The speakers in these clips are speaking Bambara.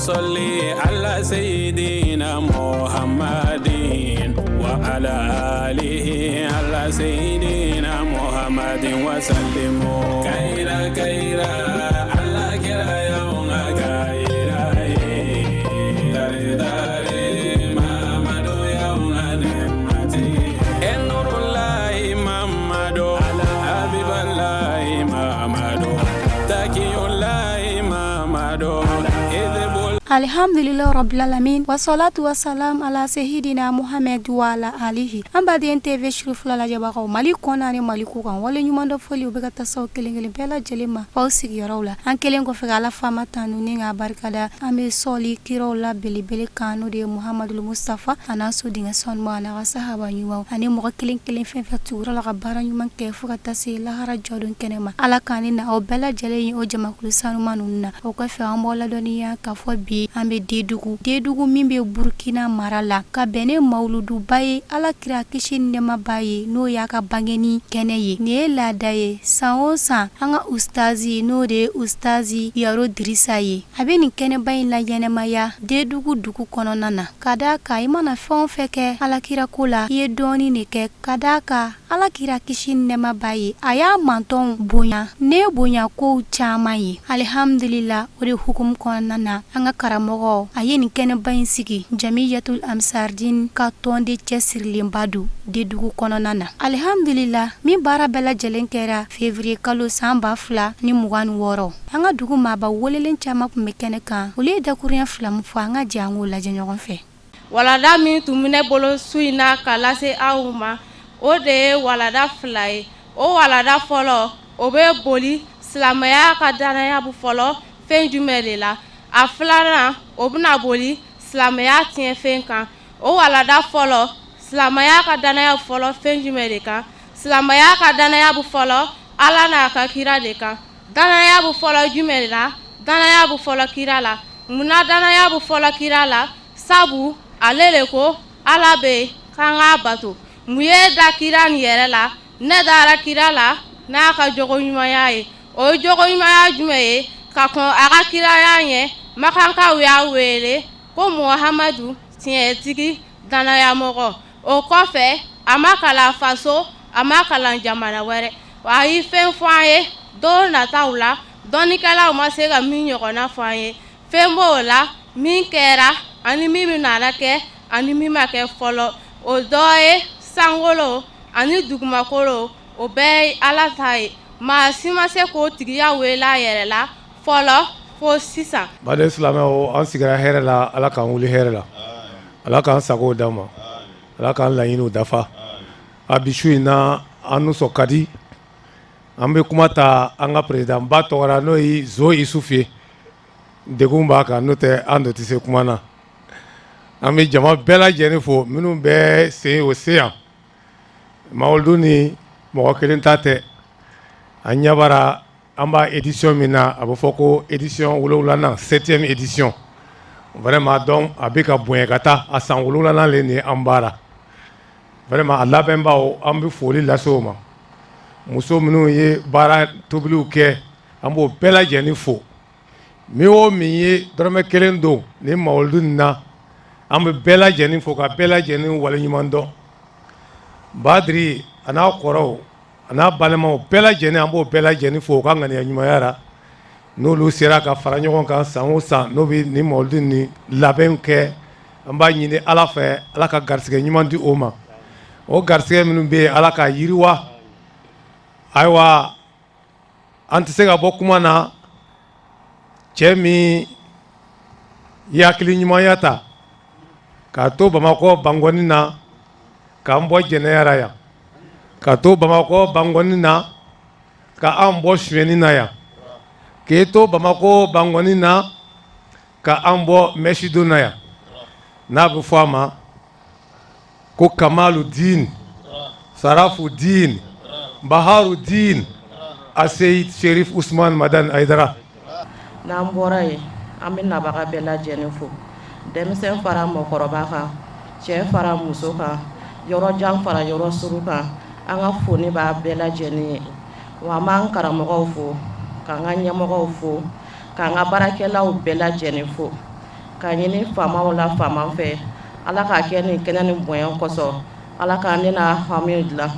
Sɔli ala seyidina Muhamadin wa ala alihi ala seyidina Muhamadin wa salimu kayira kayira ala kira y'anw ka kayira ye tare tare Mamadu y'anw ka nɛɛmatigi ye Nurulayi Mamadu Abibalayi Mamadu Takiyulayi Mamadu Alihamdulilahi rabil alamin wasalatu wasalam ala seyidina Muhamɛdi wa ala alihi an baden TV Sirifila lajɛbagaw Mali kɔnɔ ani Mali kɔkan wale ɲuman dɔn foli u bɛ ka taa s'aw kelen kelen bɛɛ lajɛlen ma aw sigiyɔrɔw la an kelen kɔfɛ ka Ala faama tanu ni k'a barikada an bɛ sɔli kiraw la belebele kan n'o de ye Muhamadu Mustafa a n'a so denkɛ sanuman a n'a ka sahaba ɲumanw ani mɔgɔ kelen kelen fɛn fɛn tugura la ka baara ɲuman kɛ fo ka taa se lahara jɔdon kɛnɛ ma Ala k'an ni aw bɛɛ lajɛlen ye o jamakulu sanuman ninnu na. O kɔfɛ an b'aw ladɔnniya k'a fɔ bi an bɛ Dedugu Dedugu min bɛ Burukina mara la ka bɛn ni mawuluduba ye Ala kira kisi ni nɛɛma b'a ye n'o y'a ka bangeni kɛnɛ ye nin ye laada ye san o san an ka ustazi n'o de ye ustazi Yaro Dirisa ye a bɛ nin kɛnɛba in laɲɛnamaya Dedugu dugu kɔnɔna na ka d'a kan i mana fɛn o fɛn kɛ Ala kira ko la i ye dɔɔnin de kɛ ka d'a kan Ala kira kisi ni nɛɛma b'a ye a y'a mantɔnw bonya ne bonya kow caman ye alihamdulila o de hukumu kɔnɔna na an ka karamɔgɔ a ye nin kɛnɛba in sigi Jamiyatul Ansardin ka tɔnden cɛsirilenba don Dedugu kɔnɔna na alihamdulila min baara bɛɛ lajɛlen kɛra février kalo san 2026 an ka dugu maaba welelen caman tun bɛ kɛnɛ kan olu ye dakurunya fila min fɔ an ka jɛ an k'o lajɛ ɲɔgɔn fɛ. Walada min tun bɛ ne bolo su in na ka lase aw ma, o de ye walada fila ye. O walada fɔlɔ, o bɛ boli silamɛya ka dannaya bɛ fɔlɔ fɛn jumɛn de la. A filanan, o bɛna boli silamɛya tiɲɛfɛn kan. O walada fɔlɔ, silamɛya ka dannaya bɛ fɔlɔ fɛn jumɛn de kan? Silamɛya ka dannaya bɛ fɔlɔ Ala n'a ka kira de kan. Dannaya bɛ fɔlɔ jumɛn de la? Dannaya bɛ fɔlɔ kira la. Munna dannaya bɛ fɔlɔ kira la? Sabu ale de ko Ala bɛ yen k'an k'a bato. Mun y'e da kira nin yɛrɛ la? Ne dara kira la n'a ka jogoɲumanya ye. O ye jogoɲumanya jumɛn ye? Ka kɔn a ka kiraya ɲɛ, Makankaw y'a wele ko Muhamadu tiɲɛtigi dannayamɔgɔ. O kɔfɛ a ma kalan faso, a ma kalan jamana wɛrɛ. A ye fɛn fɔ an ye don nataw la, dɔnnikɛlaw ma se ka min ɲɔgɔnna fɔ an ye. Fɛn b'o la min kɛra ani min bɛna kɛ ani min ma kɛ fɔlɔ. O dɔ ye sankolo ani dugumakolo, o bɛɛ ye Ala ta ye. Maa si ma se k'o tigiya wele a yɛrɛ la fɔlɔ fo sisan. Baden silamɛw, an sigira hɛrɛ la, Ala k'an wuli hɛrɛ la, Ala k'an sago d'an ma, Ala k'an laɲiniw dafa. A bi su in na, an nisɔn ka di. An bɛ kuma ta an ka président ba tɔgɔ la, n'o ye Zo Isufu ye. Degun b'a kan, n'o tɛ an dun tɛ se kuma na. An bɛ jama bɛɛ lajɛlen fo minnu bɛ sen o se yan. Mawuludu ni mɔgɔ kelen ta tɛ. An ɲɛbara an b'a édition min na, a bɛ fɔ ko édition wolonwulanan, septième édition. Vraiment, donc a bɛ ka bonya ka taa a san wolonwulanan le nin ye an baara. Vraiment, a labɛnbaw, an bɛ foli lase o ma. Muso minnu ye baara tobiliw kɛ, an b'o bɛɛ lajɛlen fo. Min o min ye dɔrɔmɛ kelen don ni mawuludu nin na, an bɛ bɛɛ lajɛlen fo ka bɛɛ lajɛlen waleɲuman dɔn. Badiri a n'a kɔrɔw a n'a balimaw bɛɛ lajɛlen, an b'o bɛɛ lajɛlen fo u ka ŋaniya ɲumanya la, n'olu sera ka fara ɲɔgɔn kan san o san, n'o bɛ nin mawuludu ni labɛn kɛ. An b'a ɲini Ala fɛ, Ala ka garisɛgɛ ɲuman di o ma. O garisɛgɛ minnu bɛ yen, Ala ka yiriwa. Ayiwa, an tɛ se ka bɔ kuma na. Cɛ min ye hakili ɲumanya ta k'a to Bamakɔ Bankɔni na k'an bɔ jɛnɛya ra yan, ka to Bamakɔ Bankɔni na ka an bɔ sonyɛni na yan, k'e to Bamakɔ Bankɔni na ka an bɔ mɛsidon na yan, n'a bɛ fɔ a ma ko Kamalu Diin, Sarafu Diin, Baharu Diin, Aseyid Sherif Usman Madani Ayidara. N'an bɔra yen, an bɛ nabaga bɛɛ lajɛlen fo, denmisɛn fara mɔgɔkɔrɔba kan, Cɛ fara muso kan, yɔrɔ jan fara yɔrɔ surun kan, an ka foli b'a bɛɛ lajɛlen ye. Wa an b'an karamɔgɔw fo, k'an ka ɲɛmɔgɔw fo, k'an ka baarakɛlaw bɛɛ lajɛlen fo, k'a ɲini faamaw la faama fɛ, Ala k'a kɛ nin kɛnɛ nin bonya kosɔn, Ala ka ne n'a hami dilan.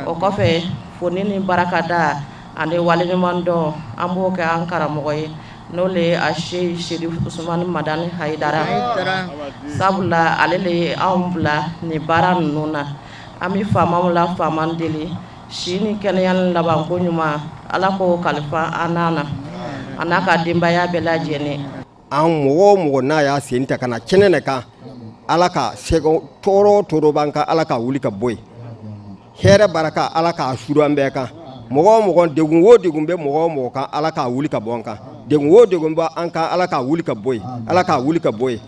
O kɔfɛ, foli ni barakada ani waleɲumandɔn, an b'o kɛ an karamɔgɔ ye, n'o le ye a Seyi Sherif Usumani Madani Hayidara, sabula ale le ye anw bila nin baara ninnu na. An bɛ faamaw la faama deli si ni kɛnɛya ni labanko ɲuman, Ala k'o kalifa an n'a na, a n'a ka denbaya bɛɛ lajɛlen. An mɔgɔ o mɔgɔ n'a y'a sen ta ka na kɛnɛ nin kan, Ala ka sɛgɛn tɔɔrɔ o tɔɔrɔ b'an kan, Ala k'a wuli ka bɔ yen. Hɛrɛ baraka, Ala k'a suuru an bɛɛ kan. Mɔgɔ o mɔgɔ, degun o degun bɛ mɔgɔ o mɔgɔ kan, Ala k'a wuli ka bɔ an kan. Degun o degun bɛ an kan, Ala k'a wuli ka bɔ yen. Ala k'a wuli ka bɔ yen.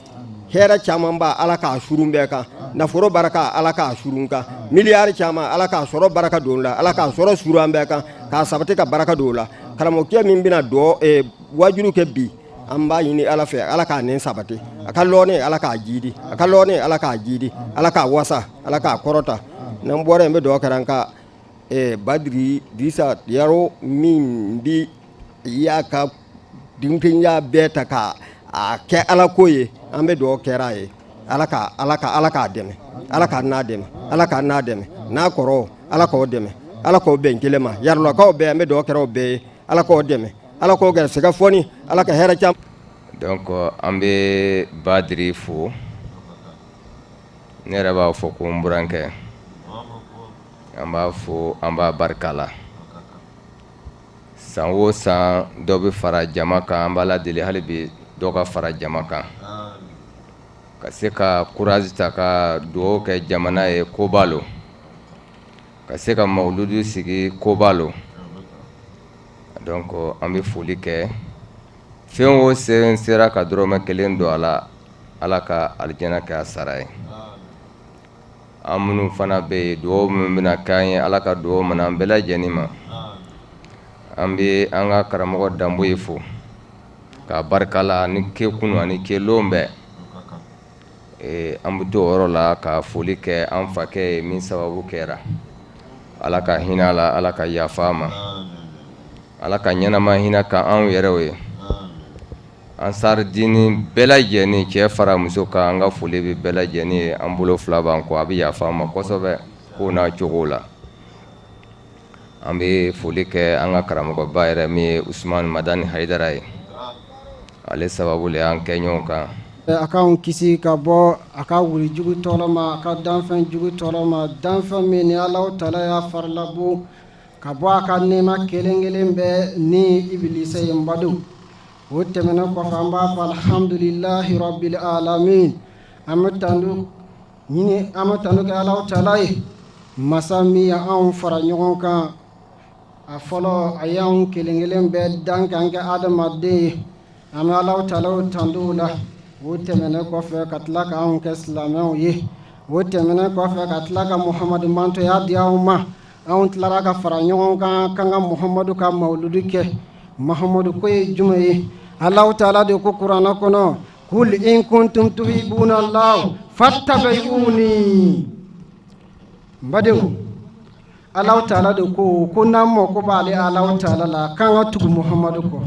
Hɛrɛ camanba, Ala k'a suuru bɛɛ kan. Nafolo baraka, Ala k'a suuru an kan. Miliyari caman, Ala k'a sɔrɔ baraka don la. Ala k'a sɔrɔ suuru an bɛɛ kan, k'a sabati ka baraka don la. Karamɔgɔkɛ min bɛna dɔ wajulu kɛ bi, an b'a ɲini Ala fɛ, Ala k'a nɛn sabati, a ka lɔnni Ala k'a jiidi, a ka lɔnni Ala k'a jiidi, Ala k'a wasa, Ala k'a kɔrɔta. N'an bɔra yen, n bɛ dugawu kɛra an ka Badiri Dirisa Yaro min bi y'a ka denmisɛnya bɛɛ ta ka a kɛ Ala ko ye, an bɛ dugawu kɛra a ye, Ala ka Ala ka Ala k'a dɛmɛ, Ala k'a n'a dɛmɛ, Ala k'a n'a dɛmɛ, n'a kɔrɔ Ala k'o dɛmɛ, Ala k'o bɛn kelen ma. Yarolakaw bɛɛ, an bɛ dugawu kɛra o bɛɛ ye, Ala k'o dɛmɛ, Ala k'o gɛrɛsɛgɛ fɔni, Ala ka hɛrɛ caman. Donc an bɛ Badiri fo, ne yɛrɛ b'a fɔ ko n burankɛ, an b'a fo, an b'a barika la. San o san dɔ bɛ fara jama kan, an b'Ala deli hali bi dɔ ka fara jama kan, ka se ka courage ta ka dugawu kɛ jamana ye, koba lo, ka se ka mawuludu sigi, koba lo. Donc an bɛ foli kɛ. Fɛn o sen sera ka dɔrɔmɛ kelen don a la, Ala ka alijana kɛ a sara ye. An minnu fana bɛ yen, dugawu min bɛna k'an ye, Ala ka dugawu mana an bɛɛ lajɛlen ma. An bɛ an ka karamɔgɔ Danboyi fo k'a barika la ni ke kunu ani ke lon bɛɛ. An bɛ to o yɔrɔ la ka foli kɛ an fakɛ ye min sababu kɛra. Ala ka hinɛ a la, Ala ka yafa a ma, Ala ka ɲɛnama hinɛ ka anw yɛrɛw ye. Ansaridini bɛɛ lajɛlen, cɛ fara muso kan, an ka foli bɛ bɛɛ lajɛlen ye. An bolo fila b'an kɔ, a bɛ yafa an ma kosɛbɛ ko n'a cogo la. An bɛ foli kɛ an ka karamɔgɔba yɛrɛ min ye Usumani Madani Hayidara ye, ale sababu le y'an kɛ ɲɔgɔn kan. A k'anw kisi ka bɔ a ka wuli jugu tɔɔrɔ ma, a ka danfɛn jugu tɔɔrɔ ma, danfɛn min ni Alahu taala y'a farilabon ka bɔ a ka nɛɛma kelen kelen bɛɛ ni ibilisa ye. N badenw, o tɛmɛnen kɔfɛ, an b'a fɔ alhamdulilahi rabbil alamin. An bɛ tandu ɲini, an bɛ tanu kɛ Alahu taala ye, masa min ye anw fara ɲɔgɔn kan. A fɔlɔ, a y'anw kelen kelen bɛɛ dan k'an kɛ adamaden ye. An bɛ Alahu taala tandu la. O tɛmɛnen kɔfɛ, ka tila k'anw kɛ silamɛw ye. O tɛmɛnen kɔfɛ, ka tila ka Muhamadu mantoya di anw ma. Anw tilara ka fara ɲɔgɔn kan k'an ka Muhamadu ka mawuludu kɛ. Muhamadu ko ye jumɛn ye? Alahu taala de ko kuranɛ kɔnɔ: kul in kuntum tuhibuna Allah fattabi'uni. N badenw, Alahu taala de ko ko n'an mako b'ale Alahu taala la, k'an ka tugu Muhamadu kɔ.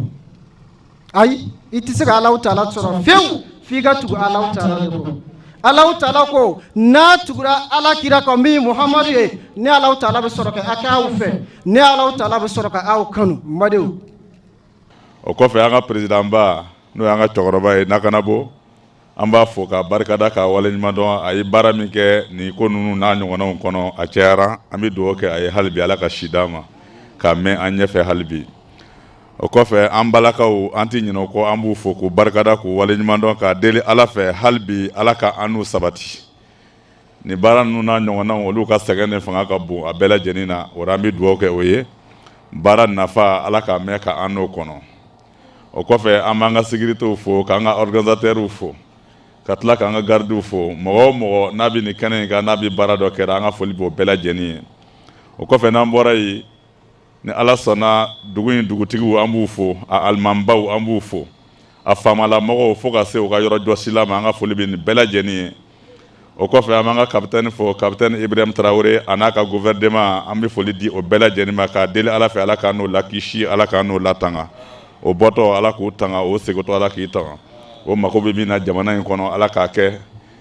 Ayi, i tɛ se ka Alahu taala sɔrɔ fiyewu f'i ka tugu Alahu taala de kɔ. Alahu taala ko n'a tugura Ala kira kɔ, min ye Muhamadu ye, ne Alahu taala bɛ sɔrɔ ka kɛ aw fɛ, ne Alahu taala bɛ sɔrɔ ka aw kanu. N badenw. O kɔfɛ, an ka président ba, n'o y'an ka cɛkɔrɔba ye, Nakanabo, an b'a fo k'a barikada, k'a waleɲuman dɔn. A ye baara min kɛ nin ko ninnu n'a ɲɔgɔnnaw kɔnɔ, a cayara. An bɛ dugawu kɛ a ye hali bi, Ala ka si d'a ma k'a mɛn an ɲɛfɛ hali bi. O kɔfɛ, an balakaw, an tɛ ɲinɛ o kɔ, an b'u fo k'u barikada, k'u waleɲuman dɔn, k'a deli Ala fɛ hali bi, Ala ka an n'u sabati nin baara ninnu n'a ɲɔgɔnnaw. Olu ka sɛgɛn de fanga ka bon a bɛɛ lajɛlen na. O la, an bɛ dugawu kɛ o ye, baara nafa, Ala k'a mɛn ka an n'o kɔnɔ. O kɔfɛ, an b'an ka sécuritéw fo, k'an ka organisateurs fo, ka tila k'an ka gardiw fo. Mɔgɔ o mɔgɔ n'a bɛ nin kɛnɛ in kan, n'a bɛ baara dɔ kɛra, an ka foli b'o bɛɛ lajɛlen ye. O kɔfɛ, n'an bɔra yen, ni Ala sɔnna, dugu in dugutigiw, an b'u fo, a alimanbaw, an b'u fo, a faamalamɔgɔw, fo ka se u ka yɔrɔ jɔsila ma, an ka foli bɛ nin bɛɛ lajɛlen ye. O kɔfɛ an b'an ka capitaine fo, capitaine Ibrahim Traoré a n'a ka gouvernement. An bɛ foli di o bɛɛ lajɛlen ma k'a deli Ala fɛ, Ala k'an n'o lakisi, Ala k'an n'o latanga. O bɔtɔ, Ala k'u tanga, o segintɔ, Ala k'i tanga. O mako bɛ min na jamana in kɔnɔ, Ala k'a kɛ.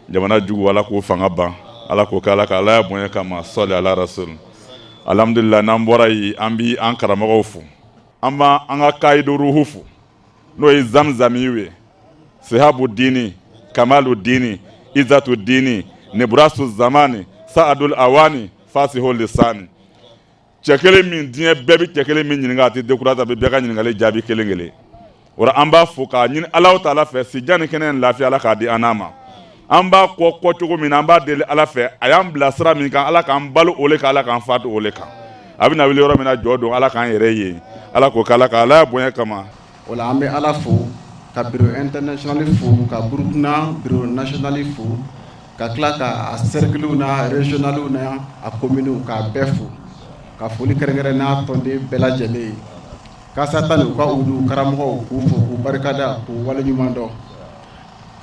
Jamana jugu, Ala k'u fanga ban, Ala k'o kɛ, Ala ka Ala bonya kama, sɔli ala rasul. Alhamdulillah, n'an bɔra yen, an bɛ an karamɔgɔw fo, an b'an ka kayidu ruhu fo, n'o ye zamzamiw ye, sihabu dini, kamalu dini, izatu dini, niburasu zamani, saadul awani, fasihu lisani. Cɛ kelen min diɲɛ bɛɛ bɛ cɛ kelen min ɲininka, a tɛ découragé, a bɛ bɛɛ ka ɲininkali jaabi kelen kelen. O la an b'a fo k'a ɲini Alahu taala fɛ, sijan ni kɛnɛya ni lafiya, Ala k'a di an n'a ma. An b'a kɔ kɔ cogo min na, an b'a deli Ala fɛ, a y'an bila sira min kan, Ala k'an balo o le kan, Ala k'an fatu o le kan. A bɛna wuli yɔrɔ min na jɔ don, Ala k'an yɛrɛ ye, Ala k'o kɛ, Ala ka Ala bonya kama. O la an bɛ Ala fo, ka bureau international fo, ka Burukina bureau national fo, ka tila ka a cercles n'a régionaux n'a a communes k'a bɛɛ fo, ka foli kɛrɛnkɛrɛn n'a tɔnden bɛɛ lajɛlen ye. Kasa tan u ka olu karamɔgɔw k'u fo, k'u barikada, k'u waleɲuman dɔn,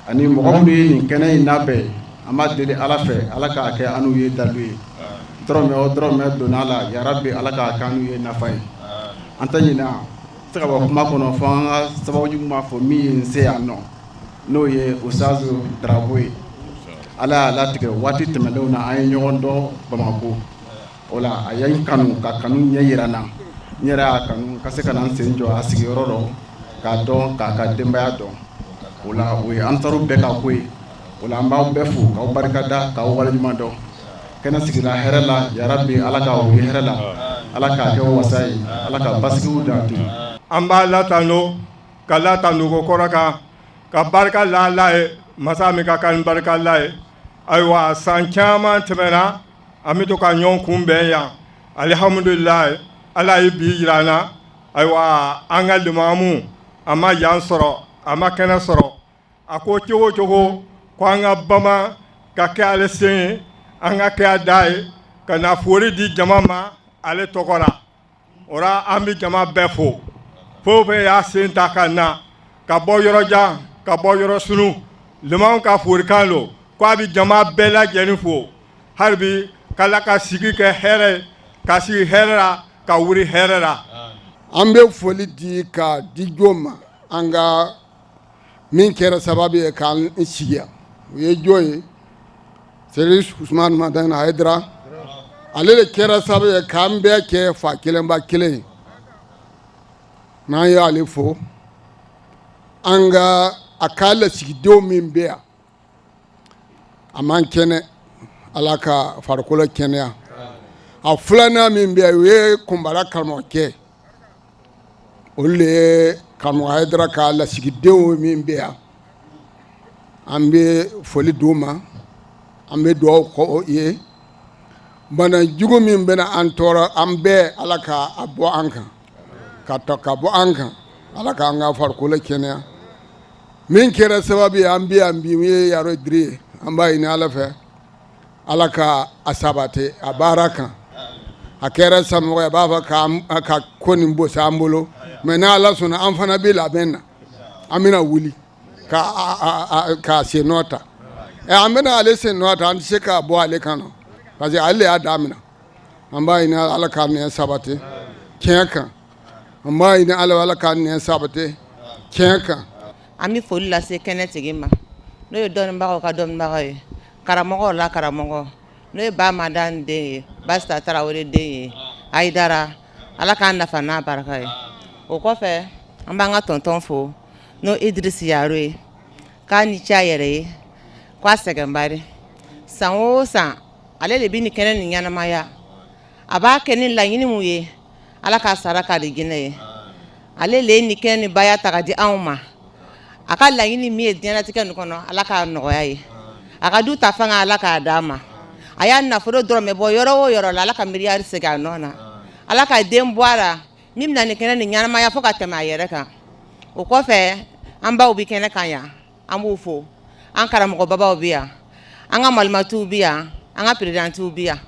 ani mɔgɔ minnu ye nin kɛnɛ in labɛn. An b'a deli Ala fɛ, Ala k'a kɛ an n'u ye dalu ye. Dɔrɔmɛ o dɔrɔmɛ donna a la, yarabi Ala k'a kɛ an n'u ye nafa ye. An tɛ ɲinɛ se ka bɔ kuma kɔnɔ fo an ka sababu ɲuman fɔ min ye n se yan nɔ, n'o ye Usazu Darabo ye. Ala y'a latigɛ, waati tɛmɛnlenw na, an ye ɲɔgɔn dɔn Bamakɔ. O la a ye n kanu ka kanu ɲɛ yira n na, n yɛrɛ y'a kanu ka se ka na n sen jɔ a sigiyɔrɔ rɔ k'a dɔn, k'a ka denbaya dɔn. O la o ye ansaru bɛɛ ka ko ye. O la an b'aw bɛɛ fo, k'aw barikada, k'aw waleɲuman dɔn. Kɛnɛ sigira hɛrɛ la, yarabi Ala k'a wuli hɛrɛ la, Ala k'a kɛ wasa ye, Ala ka basigiw dante. An b'a latanu ka latanu ko kɔrɔ kan, ka barika la Ala ye, masa min ka kan ni barika la ye. Ayiwa, san caman tɛmɛna, an bɛ to ka ɲɔgɔn kunbɛn yan. Alihamudulilayi, Ala ye bi yira an na. Ayiwa, an ka limamu, a ma yan sɔrɔ, a ma kɛnɛ sɔrɔ. A ko cogo o cogo ko an ka bama ka kɛ ale sen ye, an ka kɛ a da ye, ka na foli di jama ma ale tɔgɔ la. O la an bɛ jama bɛɛ fo, fɛn o fɛn y'a sen ta ka na ka bɔ yɔrɔ jan, ka bɔ yɔrɔ surun. Limamu ka folikan don ko a bɛ jama bɛɛ lajɛlen fo hali bi, k'Ala ka sigi kɛ hɛrɛ ye, ka sigi hɛrɛ la, ka wuli hɛrɛ la. An bɛ foli di ka di jo ma, an ka min kɛra sababu ye k'an sigi yan, o ye jo ye, Serif Usumani Madani Hayidara. Ale de kɛra sababu ye k'an bɛɛ kɛ fa kelen ba kelen ye. N'an y'ale fo, an ka a ka lasigidenw min bɛ yan, a man kɛnɛ, Ala ka farikolo kɛnɛya. A filanan min bɛ yan, o ye Kunbara karamɔgɔkɛ, olu de ye karamɔgɔ Hayidara ka lasigidenw min bɛ yan. An bɛ foli d'u ma, an bɛ dugawu k'u ye. Bana jugu min bɛna an tɔɔrɔ, an bɛɛ, Ala ka a bɔ an kan, ka ta ka bɔ an kan. Ala k'an ka farikolo kɛnɛya. Min kɛra sababu ye an bɛ yan bi, ye Yaro Diri ye. An b'a ɲini Ala fɛ, Ala ka a sabati a baara kan. A kɛra samɔgɔ ye, a b'a fɔ ka ko nin bosa an bolo, mais n'Ala sɔnna, an fana bɛ labɛn na, an bɛna wuli ka sen nɔ ta. An bɛna ale sen nɔ ta, an tɛ se k'a bɔ ale kan parce que ale y'a daminɛ. An b'a ɲini Ala k'a nɛn sabati tiɲɛ kan. An b'a ɲini Ala, Ala k'a nɛn sabati tiɲɛ kan. An bɛ foli lase kɛnɛ tigi ma, n'o ye dɔnnibagaw ka dɔnnibagaw ye, karamɔgɔw la karamɔgɔ, n'o ye ba Madani den ye, Basita Tarawele den ye, Hayidara. Ala k'an nafa n'a barika ye. O kɔfɛ, an b'an ka tonton fo, n'o Idirisi Yaro ye, k'a ni ce a yɛrɛ ye, k'a sɛgɛnbari. San o san, ale de bɛ nin kɛnɛ nin ɲɛnamaya. A b'a kɛ ni laɲini mun ye, Ala k'a sara k'a di jinɛ ye. Ale le ye nin kɛnɛ nin baya ta ka di anw ma. A ka laɲini min ye diɲɛlatigɛ nin kɔnɔ, Ala k'a nɔgɔya ye. A ka du ta fanga, Ala k'a d'a ma. A y'a nafolo dɔrɔmɛ bɔ yɔrɔ o yɔrɔ la, Ala ka miliyari segin a nɔ na. Ala ka den bɔ a la min bɛna nin kɛnɛ nin ɲɛnamaya fo ka tɛmɛ a yɛrɛ kan. O kɔfɛ, an baw bɛ kɛnɛ kan yan, an b'u fo. An karamɔgɔ babaw bɛ yan, an ka malimatuw bɛ yan, an ka perezidantiw bɛ yan,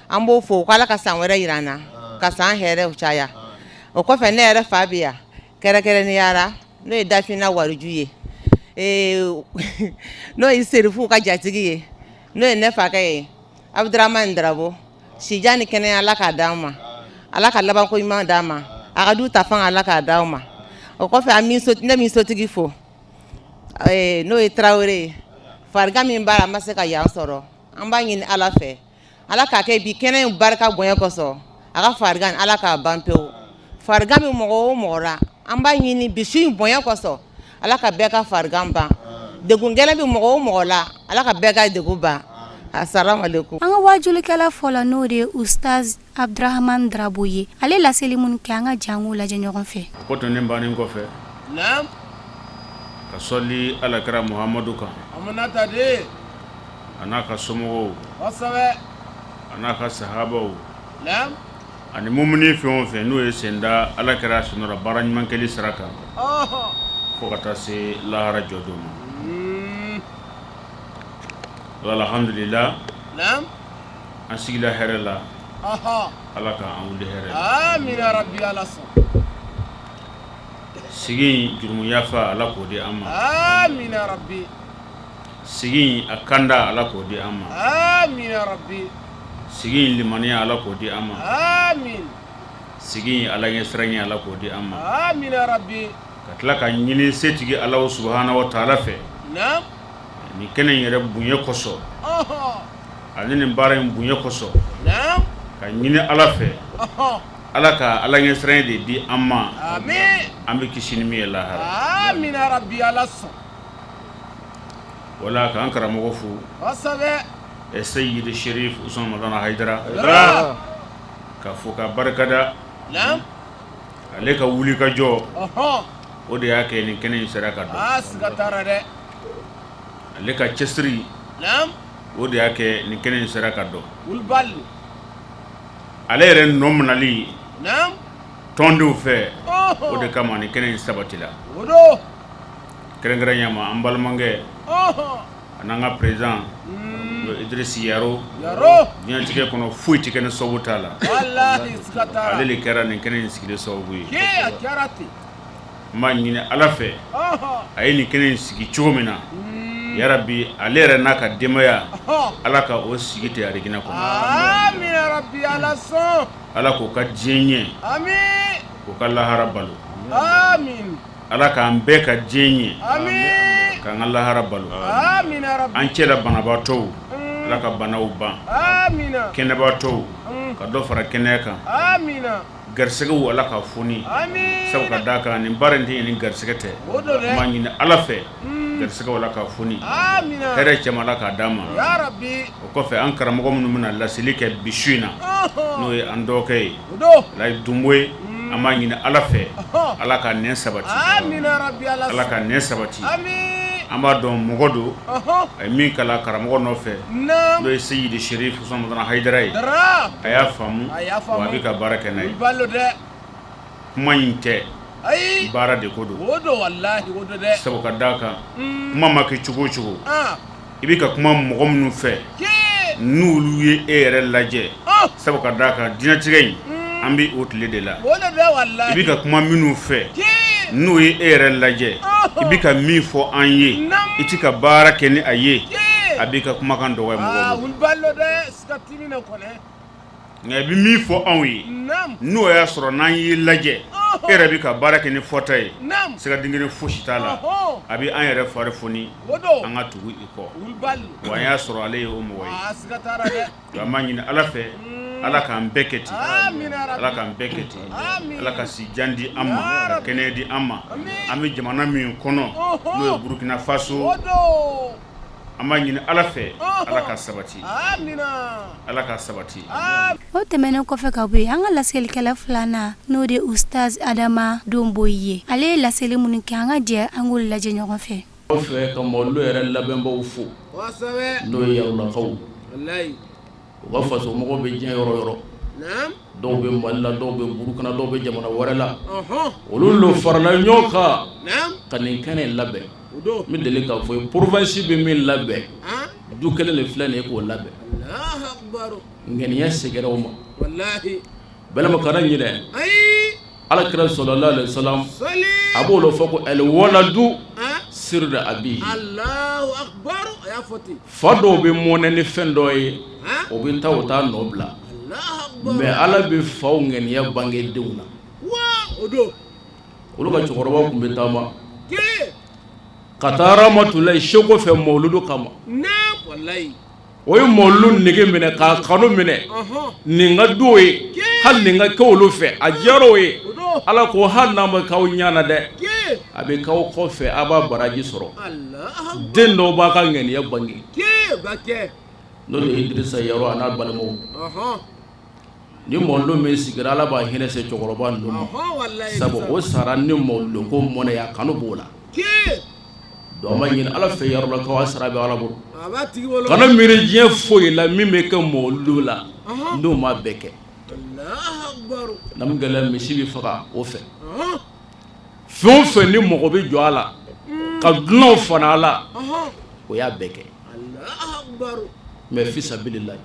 an b'o fo k'Ala ka san wɛrɛ yira an na, ka san hɛrɛw caya. O kɔfɛ, ne yɛrɛ fa bɛ yan kɛrɛnkɛrɛnnenya la, n'o ye Dafina Wariju ye, n'o ye Serifuw ka jatigi ye. N'o ye ne fakɛ ye Abudramani Darabo, sijan ni kɛnɛya Ala k'a d'an ma, Ala ka labanko ɲuman d'an ma, a ka du ta fanga Ala k'a d'anw ma. O kɔfɛ an ne bɛ sotigi fo, n'o ye Tarawele ye. Farigan min b'a la, a ma se ka yan sɔrɔ. An b'a ɲini Ala fɛ, Ala k'a kɛ bi kɛnɛ in barika bonya kosɔn, a ka farigan Ala k'a ban pewu. Farigan bɛ mɔgɔ o mɔgɔ la, an b'a ɲini bi su in bonya kosɔn, Ala ka bɛɛ ka farigan ban. Degun gɛlɛn bɛ mɔgɔ o mɔgɔ la, Ala ka bɛɛ ka degun ban. Asalaamalekum. An ka waajulikɛla fɔlɔ, n'o de ye Ustaz Abdurahamani Darabo ye, ale laseli minnu kɛ, an ka jɛ an k'o lajɛ ɲɔgɔn fɛ. O tɛmɛnen bannen kɔfɛ, ka sɔli alakira Muhamadu kan, a n'a ka somɔgɔw, a n'a ka sahabaw, ani mumini fɛn o fɛn n'o ye sen da alakira sen nɔ la baara ɲuman kɛli sira kan fo ka taa se lahara jɔdon ma. Alhamdulila, an sigila hɛrɛ la, Ala ka an wuli hɛrɛ la. Sigi in jurumu yafa, Ala k'o di an ma. Sigi in a kanda, Ala k'o di an ma. Sigi in limaniya, Ala k'o di an ma. Sigi in Ala ɲɛsiranɲɛ, Ala k'o di an ma. Ka tila ka ɲini setigi Alahu subahana wa taala fɛ, nin kɛnɛ in yɛrɛ bonya kosɔn ani nin baara in bonya kosɔn, ka ɲini Ala fɛ, Ala ka Ala ɲɛsiranɲɛ de di an ma, an bɛ kisi ni min ye lahara. Wala k'an karamɔgɔ fo, Seyidi Sherif Usman Madani Hayidara, ka fo ka barikada. Ale ka wuli ka jɔ, o de y'a kɛ nin kɛnɛ in sera ka dɔn. Ale ka cɛsiri, o de y'a kɛ nin kɛnɛ in sera ka dɔn. Ale yɛrɛ nɔ minɛli tɔndenw fɛ, o de kama nin kɛnɛ in sabatila. Kɛrɛnkɛrɛnya ma, an balimakɛ an'an ka président Idrisi Yaro, diɲɛtigɛ kɔnɔ foyi tɛ kɛ ni sababu t'a la, ale de kɛra nin kɛnɛ in sigili sababu ye. N b'a ɲini Ala fɛ, a ye nin kɛnɛ in sigi cogo min na, yarabi ale yɛrɛ n'a ka denbaya, Ala ka o sigi ten arijinɛ kɔnɔ, Ala k'o ka diɲɛ ɲɛ, k'o ka lahara balo. Ala k'an bɛɛ ka diɲɛ ɲɛ, k'an ka lahara balo. An cɛla banabaatɔw, Ala ka banaw ban. Kɛnɛbaatɔw, ka dɔ fara kɛnɛya kan. Garisɛgɛw, Ala ka foni, sabu ka d'a kan nin baara in tɛ ɲɛ ni garisɛgɛ tɛ. An b'a ɲini Ala fɛ, garisɛgɛw Ala ka foni, hɛrɛ cɛman Ala k'a d'an ma. O kɔfɛ, an karamɔgɔ minnu bɛna laseli kɛ bi su in na, n'o ye an dɔgɔkɛ ye Layi Dunboye, an b'a ɲini Ala fɛ, Ala ka nɛn sabati, Ala ka nɛn sabati. An b'a dɔn mɔgɔ don, a ye min kalan karamɔgɔ nɔfɛ, n'o ye Seyidi Sherif Usman Madani Hayidara ye, a y'a faamu wa a bɛ ka baara kɛ n'a ye. Kuma in tɛ, baara de ko don, sabu ka d'a kan kuma ma kɛ cogo o cogo, i bɛ ka kuma mɔgɔ minnu fɛ, n'olu ye e yɛrɛ lajɛ, sabu ka d'a kan diɲɛtigɛ in, an bɛ o tile de la. I bɛ ka kuma minnu fɛ, n'o ye e yɛrɛ lajɛ, i bɛ ka min fɔ an ye, i tɛ ka baara kɛ ni a ye, a b'i ka kumakan dɔgɔya mɔgɔw bolo. Nka i bɛ min fɔ anw ye, n'o y'a sɔrɔ n'an y'i lajɛ, e yɛrɛ bɛ ka baara kɛ ni fɔta ye, siga dingɛ fosi t'a la, a bɛ an yɛrɛ fari foni an ka tugu i kɔ. Wa an y'a sɔrɔ ale ye o mɔgɔ ye. An b'a ɲini Ala fɛ, Ala k'an bɛɛ kɛ ten, Ala k'an bɛɛ kɛ ten, Ala ka si jan di an ma, ka kɛnɛya di an ma. An bɛ jamana min kɔnɔ, n'o ye Burukina Faso, An b'a ɲini Ala fɛ Ala ka sabati Ala ka sabati. O tɛmɛnen kɔfɛ ka bɔ yen, an ka laselikɛla filanan, n'o de ye Ustaz Adama Donboyi ye, ale ye laseli minnu kɛ, an ka jɛ an k'olu lajɛ ɲɔgɔn fɛ. Kɔfɛ ka mawuludu yɛrɛ labɛnbaw fo, n'o ye Yarolakaw, u ka fasomɔgɔw bɛ diɲɛ yɔrɔ yɔrɔ, dɔw bɛ Mali la, dɔw bɛ Burukina, dɔw bɛ jamana wɛrɛ la, olu lo farala ɲɔgɔn kan ka nin kɛnɛ in labɛn. N bɛ deli k'a fɔ ye province bɛ min labɛn du kelen de filɛ nin ye k'o labɛn ŋaniya seginna o ma balima kana ɲinɛ ala kira sallallahu alaihi wasallam a b'o de fɔ ko al waladu sirri abihi fa dɔw bɛ mɔnɛ ni fɛn dɔ ye o bɛ taa u t'a nɔ bila mais Ala bɛ faw ŋaniya bange denw na olu ka cɛkɔrɔba tun bɛ taama ka taa Ramatulayi seko fɛ mawuludu kama o ye mawuludu nege minɛ k'a kanu minɛ nin ka du ye hali nin ka kɛ olu fɛ a diyara o ye Ala ko hali n'a ma k'aw ɲɛ na dɛ a bɛ k'aw kɔfɛ a b'a baraji sɔrɔ den dɔw b'a ka ŋaniya bange n'o de ye Idirisa Yaro a n'a balimaw ni mawuludu min sigira Ala b'a hinɛ se cɛkɔrɔba ninnu ma sabu o sara ni mawuludu ko mɔnɛ y'a kanu b'o la donc an b'a ɲini Ala fɛ Yarolakaw a sara bɛ Ala bolo kana miiri diɲɛ foyi la min bɛ kɛ mawuludu la n'o ma bɛɛ kɛ gɛlɛn misi bɛ faga o fɛ fɛn o fɛn ni mɔgɔ bɛ jɔ a la ka dunanw fana a la o y'a bɛɛ kɛ mais fisabililayi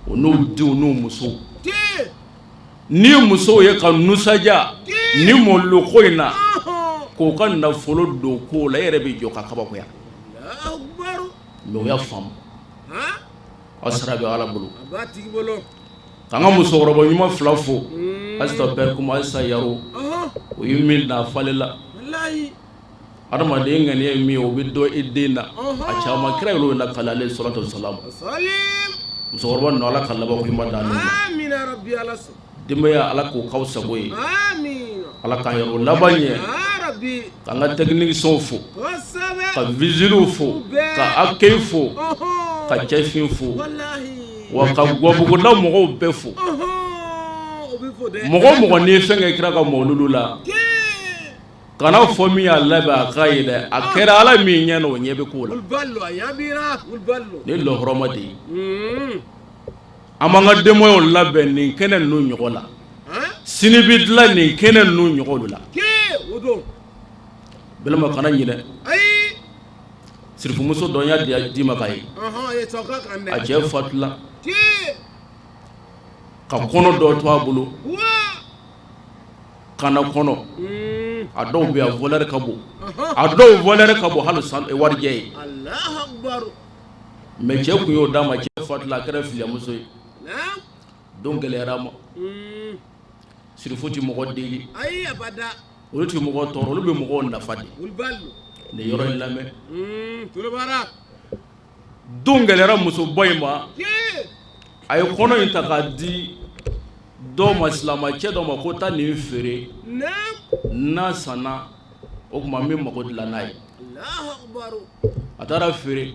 o n'u denw n'u musow ni musow ye ka nisɔndiya ni mawuludu ko in na k'o ka nafolo don ko la e yɛrɛ bɛ jɔ ka kabakoya mais u y'a faamu aw sara bɛ Ala bolo k'an ka musokɔrɔba ɲuman fila fo Asita Bɛrikuma Asita Yaro o ye min da falen la adamaden ŋaniya ye min ye o bɛ dɔn i den na a caman kira yɛrɛ y'o lakali alayhi salatu wasalam musokɔrɔba ninnu Ala ka laban ko ɲuman d'an n'u ma denbaya Ala k'o k'aw sago ye Ala k'an yɛrɛw laban ɲɛ k'an ka techniciens fo ka vigile fo ka accueil fo ka cɛfin fo wa ka Gabuguda mɔgɔw bɛɛ fo mɔgɔ o mɔgɔ n'i ye fɛn kɛ kira ka mawuludu la Kana fɔ min y'a labɛn a k'a ye dɛ a kɛra Ala min ɲɛ na o ɲɛ bɛ ko la nin ye lɔhɔrɔma de ye an b'an ka denbayaw labɛn nin kɛnɛ ninnu ɲɔgɔn la sini bɛ dilan nin kɛnɛ ninnu ɲɔgɔn la balima kana ɲinɛ sirifumuso dɔ y'a d'i ma k'a ye a cɛ fatula ka kɔnɔ dɔ to a bolo Kana kɔnɔ a dɔw bɛ a valeur ka bon a dɔw valeur ka bon hali warijɛ ye mais cɛ tun y'o d'a ma cɛ fatula a kɛra filiyamuso ye don gɛlɛyara a ma sirifu tɛ mɔgɔ deli olu tɛ mɔgɔ tɔɔrɔ olu bɛ mɔgɔw nafa de nin yɔrɔ in lamɛn don gɛlɛyara musoba in ma a ye kɔnɔ in ta k'a di dɔ ma silamɛcɛ dɔ ma ko taa nin feere n'a sanna o tuma n bɛ mago dilan n'a ye a taara feere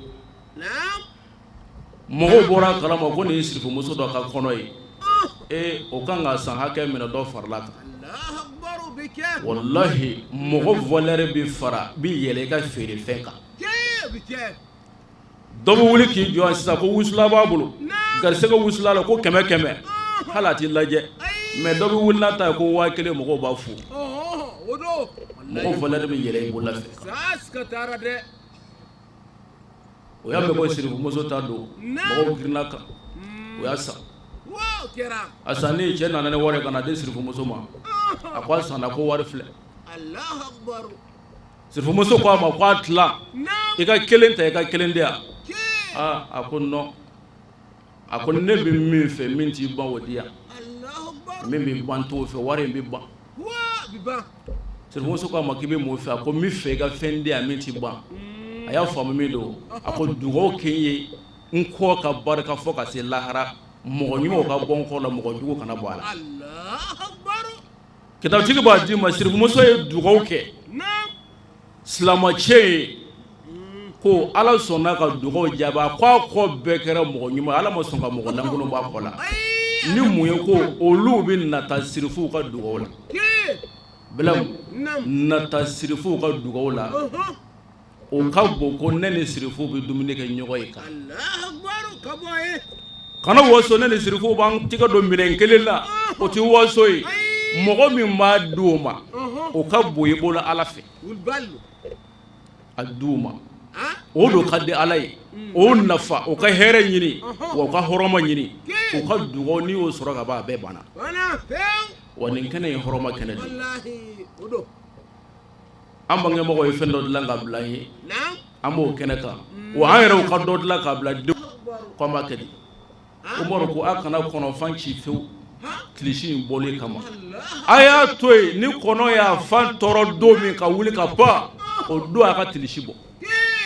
mɔgɔw bɔra a kalama ko nin ye sirifumuso dɔ ka kɔnɔ ye ee o kan ka san hakɛ min na dɔ farala kan walahi mɔgɔ valeur bɛ fara bɛ yɛlɛ i ka feerefɛn kan Dɔ bɛ wuli k'i jɔ sisan ko wusula b'a bolo garisɛgɛ wusula la ko 100 100 hali a t'i lajɛ mais dɔ bɛ wuli n'a ta ye ko 1000 mɔgɔw b'a fo mɔgɔ valeur bɛ yɛlɛ i bolola fɛn kan o y'a mɛn ko sirifumuso ta don mɔgɔw girinna kan o y'a san a sannen cɛ nana ni wari ka na di sirifumuso ma a ko a sanna ko wari filɛ Sirifumuso ko a ma ko a tila i ka kelen ta i ka kelen di yan aa a ko non a ko ne bɛ min fɛ min t'i ban o di yan min bɛ ban t'o fɛ wari in bɛ ban sirifumuso ko a ma k'i bɛ mun fɛ a ko n bɛ fɛ i ka fɛn di yan min t'i ban a y'a faamu min don a ko dugawu kɛ n ye n kɔ ka barika fo ka se lahara mɔgɔ ɲumanw ka bɔ n kɔ la mɔgɔ jugu kana bɔ a la Kitabutigi b'a d'i ma sirifumuso ye dugawu kɛ silamɛcɛ ye ko Ala sɔnna ka dugawu jaabi a ko a kɔ bɛɛ kɛra mɔgɔ ɲuman Ala ma sɔn ka mɔgɔ lankolon bɔ a kɔ la ni mun ye ko olu bɛ nata sirifuw ka dugawu la Bilamu nata sirifuw ka dugawu la o ka bon ko ne ni sirifuw bɛ dumuni kɛ ɲɔgɔn ye kan kana waso ne ni sirifuw b'an tɛgɛ don minɛn kelen la o tɛ waso ye mɔgɔ min b'a di o ma o ka bon i bolo Ala fɛ a di u ma o don ka di Ala ye o nafa o ka hɛrɛ ɲini wa u ka hɔrɔma ɲini u ka dugawu n'i y'o sɔrɔ ka ban a bɛɛ banna wa nin kɛnɛ ye hɔrɔma kɛnɛ de ye. An bangebagaw ye fɛn dɔ dilan ka bila an ye, an b'o kɛnɛ kan wa an yɛrɛw ka dɔ dilan k'a bila denw ko an b'a kɛ di. Umaru ko a kana kɔnɔfan ci fewu tilisi in bɔlen kama, a y'a to yen, ni kɔnɔ y'a fan tɔɔrɔ don min ka wuli ka pan, o don a ka tilisi bɔ.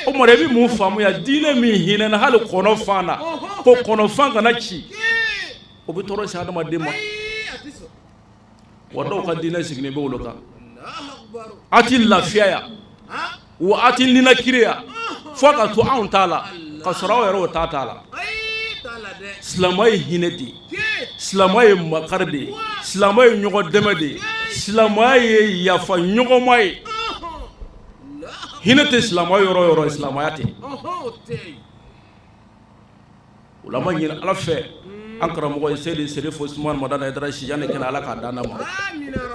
Umaru, i bɛ mun faamuya diinɛ min hinɛna hali kɔnɔ fan na, ko kɔnɔfan kana ci, o bɛ tɔɔrɔ se adamaden ma. Wa dɔw ka diinɛ sigilen bɛ olu kan, a tɛ lafiya yan wa a tɛ ninakiri yan fo ka to anw t'a la, ka sɔrɔ aw yɛrɛ o ta t'a la. Silamɛya ye hinɛ de ye, silamɛya ye makari de ye, silamɛya ye ɲɔgɔn dɛmɛ de ye, silamɛya ye yafa ɲɔgɔnma ye. Hinɛ tɛ silamɛya yɔrɔ o yɔrɔ, silamɛya tɛ. O la an b'a ɲini Ala fɛ, an karamɔgɔ ye Seyidi Serifu Usumani Madani Hayidara si jan ni kɛnɛya Ala k'a d'an ma.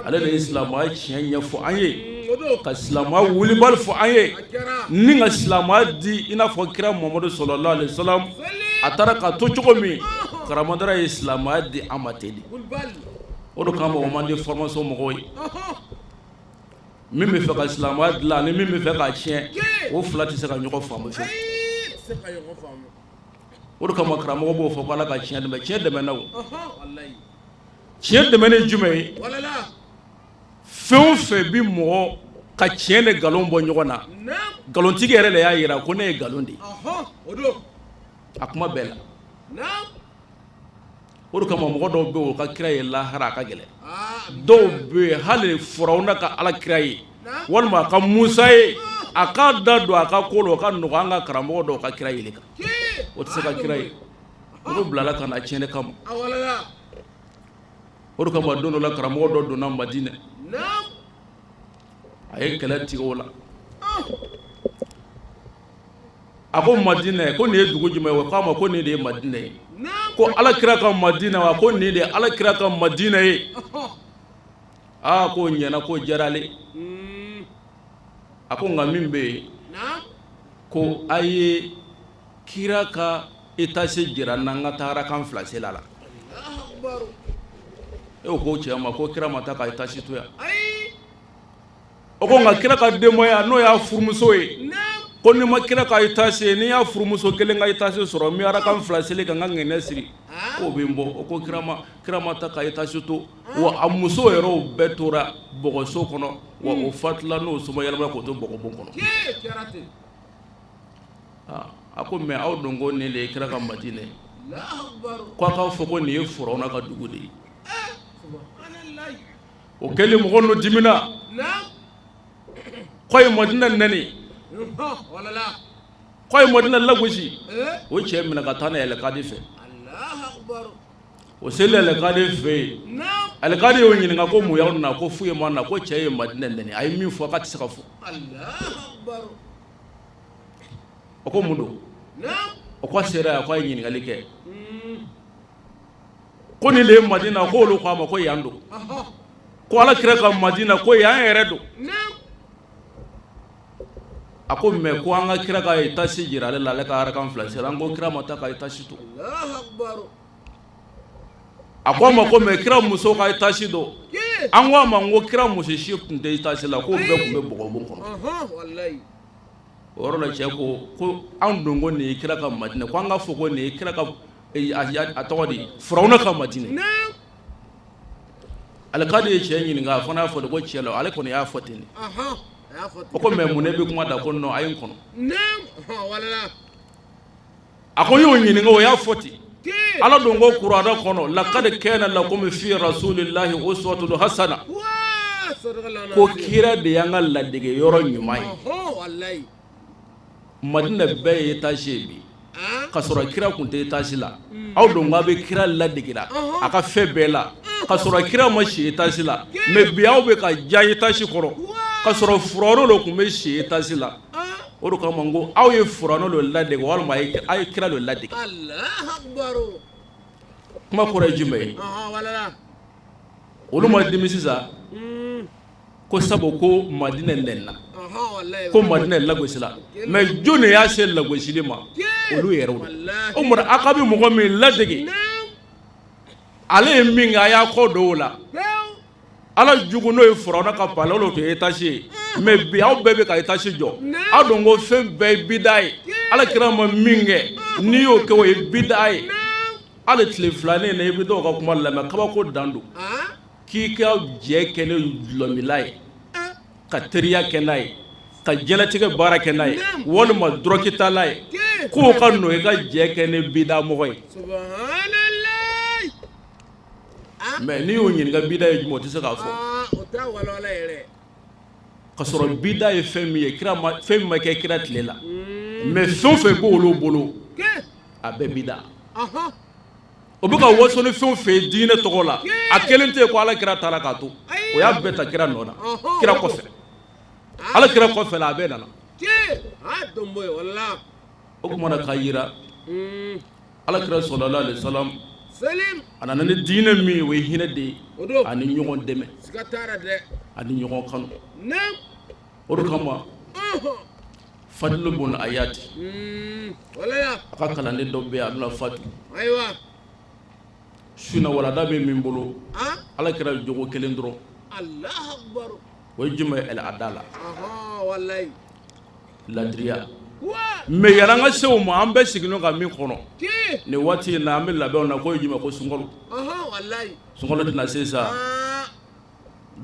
Ale de ye silamɛya tiɲɛ ɲɛfɔ an ye, ka silamɛya wulibali fɔ an ye, ni ka silamɛya di i n'a fɔ kira Muhamadu salalahu alehi wasalam a taara ka to cogo min, karamɔgɔ Hayidara ye silamɛya di an ma ten de. O de kama o man di formation mɔgɔw ye. Min bɛ fɛ ka silamɛya dilan ani min bɛ fɛ k'a tiɲɛ, o fila tɛ se ka ɲɔgɔn faamu fiyewu. O de kama karamɔgɔ b'o fɔ ko Ala ka tiɲɛ dɛmɛ. Tiɲɛ dɛmɛna o. Tiɲɛ dɛmɛni ye jumɛn ye? Fɛn o fɛn bi mɔgɔ ka tiɲɛ ni nkalon bɔ ɲɔgɔn na, nkalontigi yɛrɛ de y'a jira ko ne ye nkalon de ye. A kuma bɛɛ la. O de kama mɔgɔ dɔw bɛ yen, o ka kira ye lahara a ka gɛlɛn. Dɔw bɛ yen, hali Firawuna ka ala kira ye walima a ka Musa ye, a k'a da don a ka ko la, o ka nɔgɔn an ka karamɔgɔ dɔw ka kira yeli kan. O tɛ se ka kira ye. Olu bilala ka na tiɲɛ kama. O de kama don dɔ la, karamɔgɔ dɔ donna Madinɛ, a ye kɛlɛ tigɛ o la. A ko Madinɛ, ko nin ye dugu jumɛn ye? K'a ma ko nin de ye Madinɛ ye. Ko ala kira ka Madinɛ wa? Ko nin de ye ala kira ka Madinɛ ye. Aa, k'o ɲɛna, k'o diyara ale. A ko nka min bɛ yen, ko a ye kira ka étage jira n na, n ka taa arakan fila seli a la. E ko cɛ ma ko kira ma taa ka étage to yan. O ko nka kira ka denbaya, n'o y'a furumuso ye, ko ni ma kira ka étage ye, n'i y'a furumuso kelen ka étage sɔrɔ, n bɛ arakan fila seli ka n ka ŋɛnɛ siri, k'o bɛ n bɔ. O ko kira ma taa ka étage to wa, a muso yɛrɛw bɛɛ tora bɔgɔso kɔnɔ wa, o fatula n'o soma yɛlɛma k'o to bɔgɔbon kɔnɔ. A ko mais aw dun ko nin de ye kira ka Madinɛ ye, ko a k'a fɔ ko nin ye Firawuna ka dugu de ye. O kɛlen, mɔgɔ ninnu dimina k'a ye Madinɛ nɛni, k'a ye Madinɛ lagosi. O cɛ minɛ ka taa n'a ye alikadi fɛ. O selen alikadi fɛ yen, alikadi y'o ɲininka ko mun y'aw na? Ko foyi ma na, ko cɛ ye Madinɛ nɛni, a ye min fɔ k'a tɛ se ka fɔ. O ko mun don? O ko a sera yan, k'a ye ɲininkali kɛ ko nin de ye Madina? Ko olu k'a ma ko yan don, ko ala kira ka Madina, ko yan yɛrɛ don. A ko mais ko an ka kira ka étage jira ale la, ale ka arakan fila seli. An ko kira ma taa ka étage to. A ko a ma ko mais kira muso ka étage don? An ko a ma ko kira muso si tun tɛ étage la, k'o bɛɛ tun bɛ bɔgɔbon kɔnɔ. O yɔrɔ la, cɛ ko ko anw dun ko nin ye kira ka Madina, ko an ka fɔ ko nin ye kira ka, a tɔgɔ di, Firawuna ka Madina. Alikadi ye cɛ ɲininka, a fana y'a fɔ de ko cɛ la, ale kɔni y'a fɔ ten de. O ko mais mun ne bɛ kuma da? Ko non, a ye n kɔnɔ. A ko n y'o ɲininka, o y'a fɔ ten. Ala don ko kuranɛ kɔnɔ: lakad kana lakum fi rasulillahi uswatun hasana, ko kira de y'an ka ladege yɔrɔ ɲuman ye. Madina bɛɛ ye étage ye bi, ka sɔrɔ kira tun tɛ étage la. Aw don k'a bɛ kira ladegera a ka fɛn bɛɛ la, ka sɔrɔ kira ma si étage la. Mais bi aw bɛ ka diya étage kɔrɔ, ka sɔrɔ Firawuna de tun bɛ si étage la. O de kama n ko aw ye Firawuna de ladege walima aw ye kira de ladege? Kuma kɔrɔ ye jumɛn ye? Olu ma dimi sisan ko sabu ko Madinɛ nɛnna, ko Madinɛ lagosila. Mais jɔn de y'a se lagosili ma? Olu yɛrɛ. O mara aw ka bɛ mɔgɔ min ladege, ale ye min kɛ, a y'a kɔ don o la. Ala jugu, n'o ye Firawuna ka palais, olu tun ye étage ye. Mais bi aw bɛɛ bɛ ka étage jɔ, aw dun ko fɛn bɛɛ ye bida ye. Ala kira ma min kɛ, n'i y'o kɛ, o ye bida ye. Hali tile filanin na, i bɛ dɔw ka kuma lamɛn, kabako dan don. K'i ka jɛ kɛ ni dɔlɔminla ye, ka teriya kɛ n'a ye, ka diɲɛlatigɛ baara kɛ n'a ye, walima dɔrɔgutala ye, k'o ka nɔgɔ i ka jɛ kɛ ni bida mɔgɔ ye. Mais n'i y'o ɲininka bida ye jumɛn, o tɛ se k'a fɔ. Ka sɔrɔ bida ye fɛn min ye, fɛn min ma kɛ kira tile la. Mais fɛn o fɛn b'olu bolo, a bɛɛ bida. O bɛ ka waso ni fɛn o fɛn ye diinɛ tɔgɔ la, a kelen tɛ yen ko ala kira taara k'a to. O y'a bɛɛ ta kira nɔ na, kira kɔfɛ, ala kira kɔfɛ la, a bɛɛ nana. O tuma na k'a jira ala kira sallallahu alaihi wasallam, a nana ni diinɛ min ye, o ye hinɛ de ye ani ɲɔgɔn dɛmɛ ani ɲɔgɔn kanu. O de kama Fadilu bun Ayati, a ka kalanden dɔ bɛ yen, a bɛna fatu su na. Walada bɛ min bolo, ala kira jogo kelen dɔrɔn, o ye jumɛn ye? Adala, ladiriya. Mais yanni an ka se o ma, an bɛɛ sigilen ka min kɔnɔ nin waati in na, an bɛ labɛnw na, k'o ye jumɛn? Ko sunkalo. Sunkalo tɛna se sa,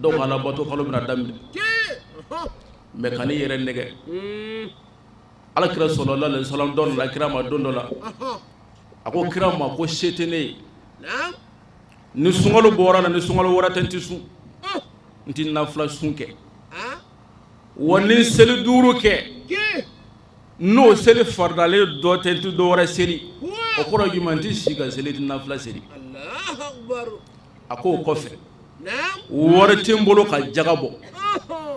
dɔw ka alabato kalo bɛna daminɛ. Mais kan'i yɛrɛ nɛgɛ. Ala kira sallallahu alaihi wasallam, dɔ nana kira ma don dɔ la, a ko kira ma ko se tɛ ne ye, ni sunkalo bɔra la, ni sunkalo wɛrɛ tɛ, n tɛ sun, n tɛ nafila sun kɛ. Wa ni seli duuru kɛ, n'o seli faridalen dɔ tɛ, n tɛ dɔ wɛrɛ seli. O kɔrɔ jumɛn? N tɛ si ka seli, tɛ nafila seli. A ko o kɔfɛ, wari tɛ n bolo ka jaga bɔ,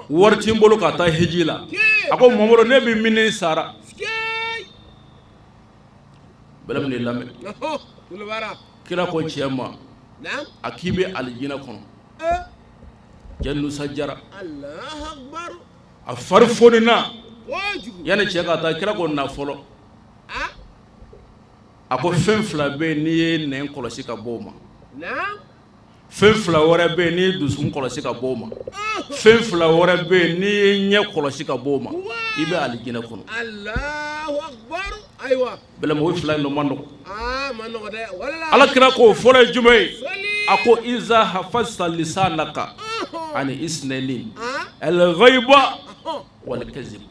wari tɛ n bolo ka taa hiji la. A ko Mamadu, ne bɛ min ni sara bɛɛ minɛ lamɛn. Kira ko cɛ ma, a k'i bɛ alijinɛ kɔnɔ. Cɛ nisɔndiyara, a fari fonina. Yanni cɛ ka taa, kira ko na fɔlɔ. A ko fɛn fila bɛ yen, n'i ye nɛn kɔlɔsi ka bɔ o ma, fɛn fila wɛrɛ bɛ yen, n'i ye dusukun kɔlɔsi ka bɔ o ma, fɛn fila wɛrɛ bɛ yen, n'i ye ɲɛ kɔlɔsi ka bɔ o ma, i bɛ alijinɛ kɔnɔ. Bɛlɛma, o fila in dɔ man nɔgɔ. Ala kira ko fɔlɔ ye jumɛn ye? A ko iza hafasta lisanaka ani isnɛni al-ghaiba wal kazib.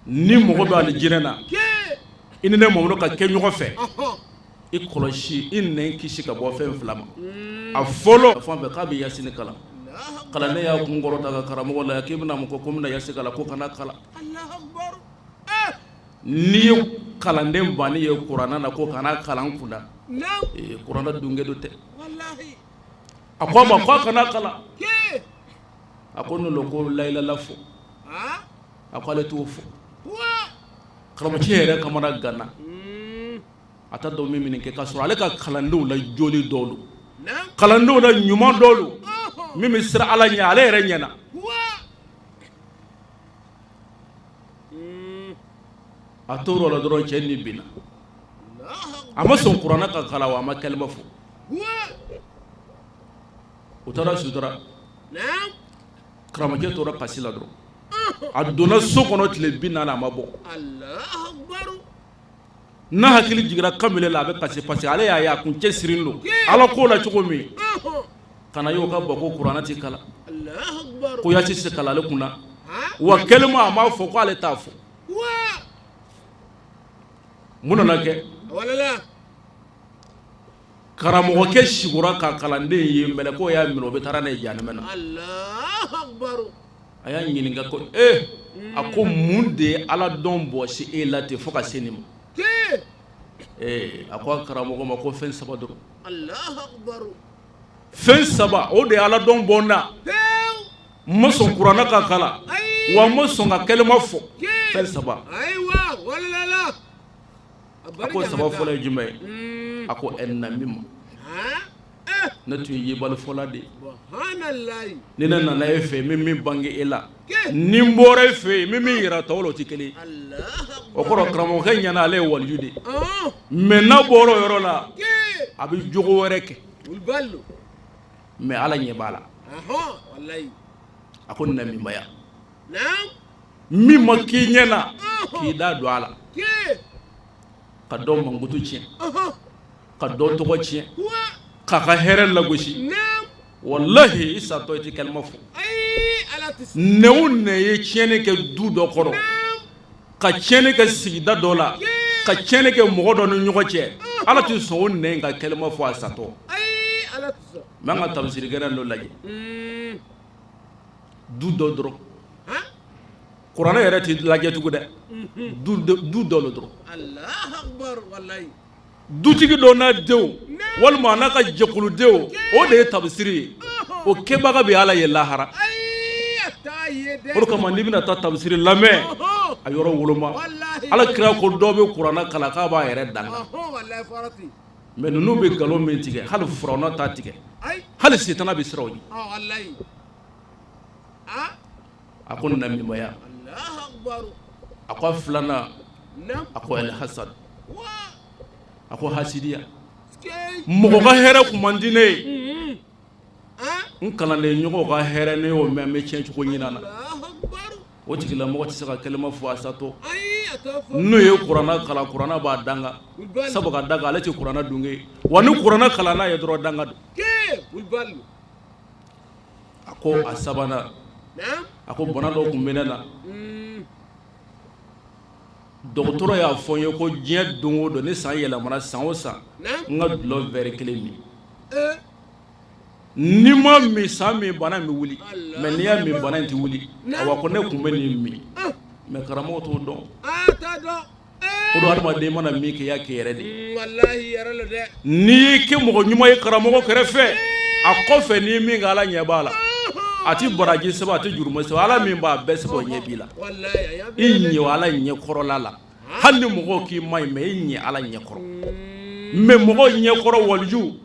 Ni mɔgɔ bɛ alijinɛ na, i ni ne Mamadu ka kɛ ɲɔgɔn fɛ, i kɔlɔsi i nɛn kisi ka bɔ fɛn fila ma. A fɔlɔ fan fɛ, k'a bɛ yasini kalan. Kalanden y'a kun kɔrɔta ka karamɔgɔ la, k'i bɛna mun ko? Ko n bɛna yasi kalan. Ko kana kalan. N'i ye kalanden bannen ye kuranɛ na ko kana kalan kunna, kuranɛ dunge dɔ tɛ. A ko a ma ko a kana kalan. A ko n'o ko layilala fɔ, a ko ale t'o fɔ. Karamɔgɔcɛ yɛrɛ kamana ganna, a t'a dɔn min min kɛ, k'a sɔrɔ ale ka kalandenw la joli dɔw don, kalandenw la ɲuman dɔw don, min bɛ siran ala ɲɛ, ale yɛrɛ ɲɛna. A tor'o la dɔrɔn, cɛ ni binna. A ma sɔn kuranɛ ka kalan, wa a ma kalima fɔ. U taara sutura. Karamɔgɔcɛ tora kasi la dɔrɔn. A donna so kɔnɔ tile 40, a ma bɔ. N'a hakili jiginra kamalen la, a bɛ kasi, parce que ale y'a ye a kun cɛ sirilen don ala ko la cogo min. Ka na y'o ka bɔ ko kuranɛ tɛ kalan, ko yasi tɛ kalan ale kunna, wa kalima a m'a fɔ ko ale t'a fɔ. Mun nana kɛ? Karamɔgɔkɛ sigora ka kalanden ye, mɛlɛkɛw y'a minɛ, o bɛ taara n'a ye jahanama na. A y'a ɲininka ko ee, a ko mun de ye ala dɔn bɔsi e la ten fo ka se nin ma? Ee, a ko a karamɔgɔ ma ko fɛn saba dɔrɔn, fɛn saba, o de ye ala dɔn bɔ n na. N ma sɔn kuranɛ ka kalan, wa n ma sɔn ka kalima fɔ. Fɛn saba. A ko saba fɔlɔ ye jumɛn ye? A ko namima. Ne tun ye yebalifɔla de ye. Ni ne nana e fɛ, min min bange e la, ni n bɔra e fɛ yen, min min yira tɔw la, o tɛ kelen ye. O kɔrɔ, karamɔgɔkɛ ɲɛna ale ye waliju de ye, mais n'a bɔra o yɔrɔ la, a bɛ jogo wɛrɛ kɛ, mais ala ɲɛ b'a la. A ko namimaya, min ma k'i ɲɛ na k'i da don a la, ka dɔ mankutu tiɲɛ, ka dɔ tɔgɔ tiɲɛ, k'a ka hɛrɛ lagosi, walahi i satɔ i tɛ kalima fɔ. Nɛ o nɛ ye tiɲɛni kɛ du dɔ kɔnɔ, ka tiɲɛni kɛ sigida dɔ la, ka tiɲɛni kɛ mɔgɔ dɔ ni ɲɔgɔn cɛ, Ala tɛ sɔn o nɛ in ka kalima fɔ a satɔ. N b'an ka tafsirikɛnɛ dɔ lajɛ, du dɔ dɔrɔn, kuranɛ yɛrɛ tɛ lajɛ tugun dɛ, du dɔ dɔrɔn, dutigi dɔ n'a denw walima a n'a ka jɛkuludenw, o de ye tafsiri ye. O kɛbaga bɛ Ala ye lahara. O de kama n'i bɛna taa tafsiri lamɛn, a yɔrɔ woloma. Ala kira ko dɔ bɛ kuranɛ kalan k'a b'a yɛrɛ danga, mais ninnu bɛ nkalon min tigɛ, hali Firawuna t'a tigɛ, hali sitana bɛ siran o ɲɛ. A ko namimaya. A ko a filanan, a ko alhasad, a ko hasidiya. Mɔgɔ ka hɛrɛ kun man di ne ye, n kalanden ɲɔgɔn ka hɛrɛ, ne y'o mɛn, n bɛ tiɲɛ cogo ɲinin na. O tigilamɔgɔ tɛ se ka kalima fɔ a satɔ. N'o ye kuranɛ kalan, kuranɛ b'a danga, sabu ka danga, ale tɛ kuranɛ dunge wa. Ni kuranɛ kalanna ye dɔrɔn, danga don. A ko a sabanan, a ko bana dɔ tun bɛ ne na, dɔgɔtɔrɔ y'a fɔ n ye ko diɲɛ don o don, ni san yɛlɛmana, san o san, n ka dulɔ verre kelen min. N'i m'a min san min, bana in bɛ wuli, mais n'i y'a min, bana in tɛ wuli. Awa, ko ne tun bɛ nin min, mais karamɔgɔ t'o dɔn. O don, hadamaden mana min kɛ, i y'a kɛ yɛrɛ de. N'i y'i kɛ mɔgɔ ɲuman ye karamɔgɔ kɛrɛfɛ, a kɔfɛ n'i ye min kɛ, Ala ɲɛ b'a la. A tɛ baraji sɛbɛn, a tɛ jurumu sɛbɛn. Ala min b'a bɛɛ sɛbɛn, o ɲɛ b'i la. I ɲɛ Ala ɲɛ kɔrɔla la, hali ni mɔgɔw k'i ma ɲi, mais i ɲɛ Ala ɲɛ kɔrɔ. Mais mɔgɔw ɲɛ kɔrɔ waliju,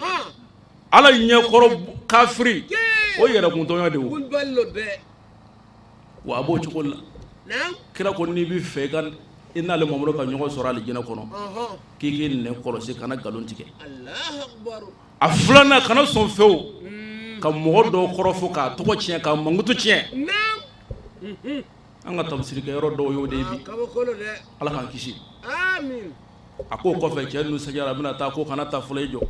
Ala ɲɛ kɔrɔ kafiri, o yɛrɛkuntɔɲɔ de ye. Wa a b'o cogo la. Kira ko n'i bɛ fɛ i ka i n'ale Mamadu ka ɲɔgɔn sɔrɔ alijinɛ kɔnɔ, k'i k'i nɛn kɔlɔsi, kana nkalon tigɛ. A filanan, kana sɔn fewu ka mɔgɔ dɔw kɔrɔfɔ k'a tɔgɔ tiɲɛ, k'a mankutu tiɲɛ. An ka tafsirikɛyɔrɔ dɔw y'o de ye bi. Ala k'an kisi. A ko kɔfɛ, cɛ ninnu sɛgɛra, a bɛna taa, ko kana taa fɔlɔ, i jɔ.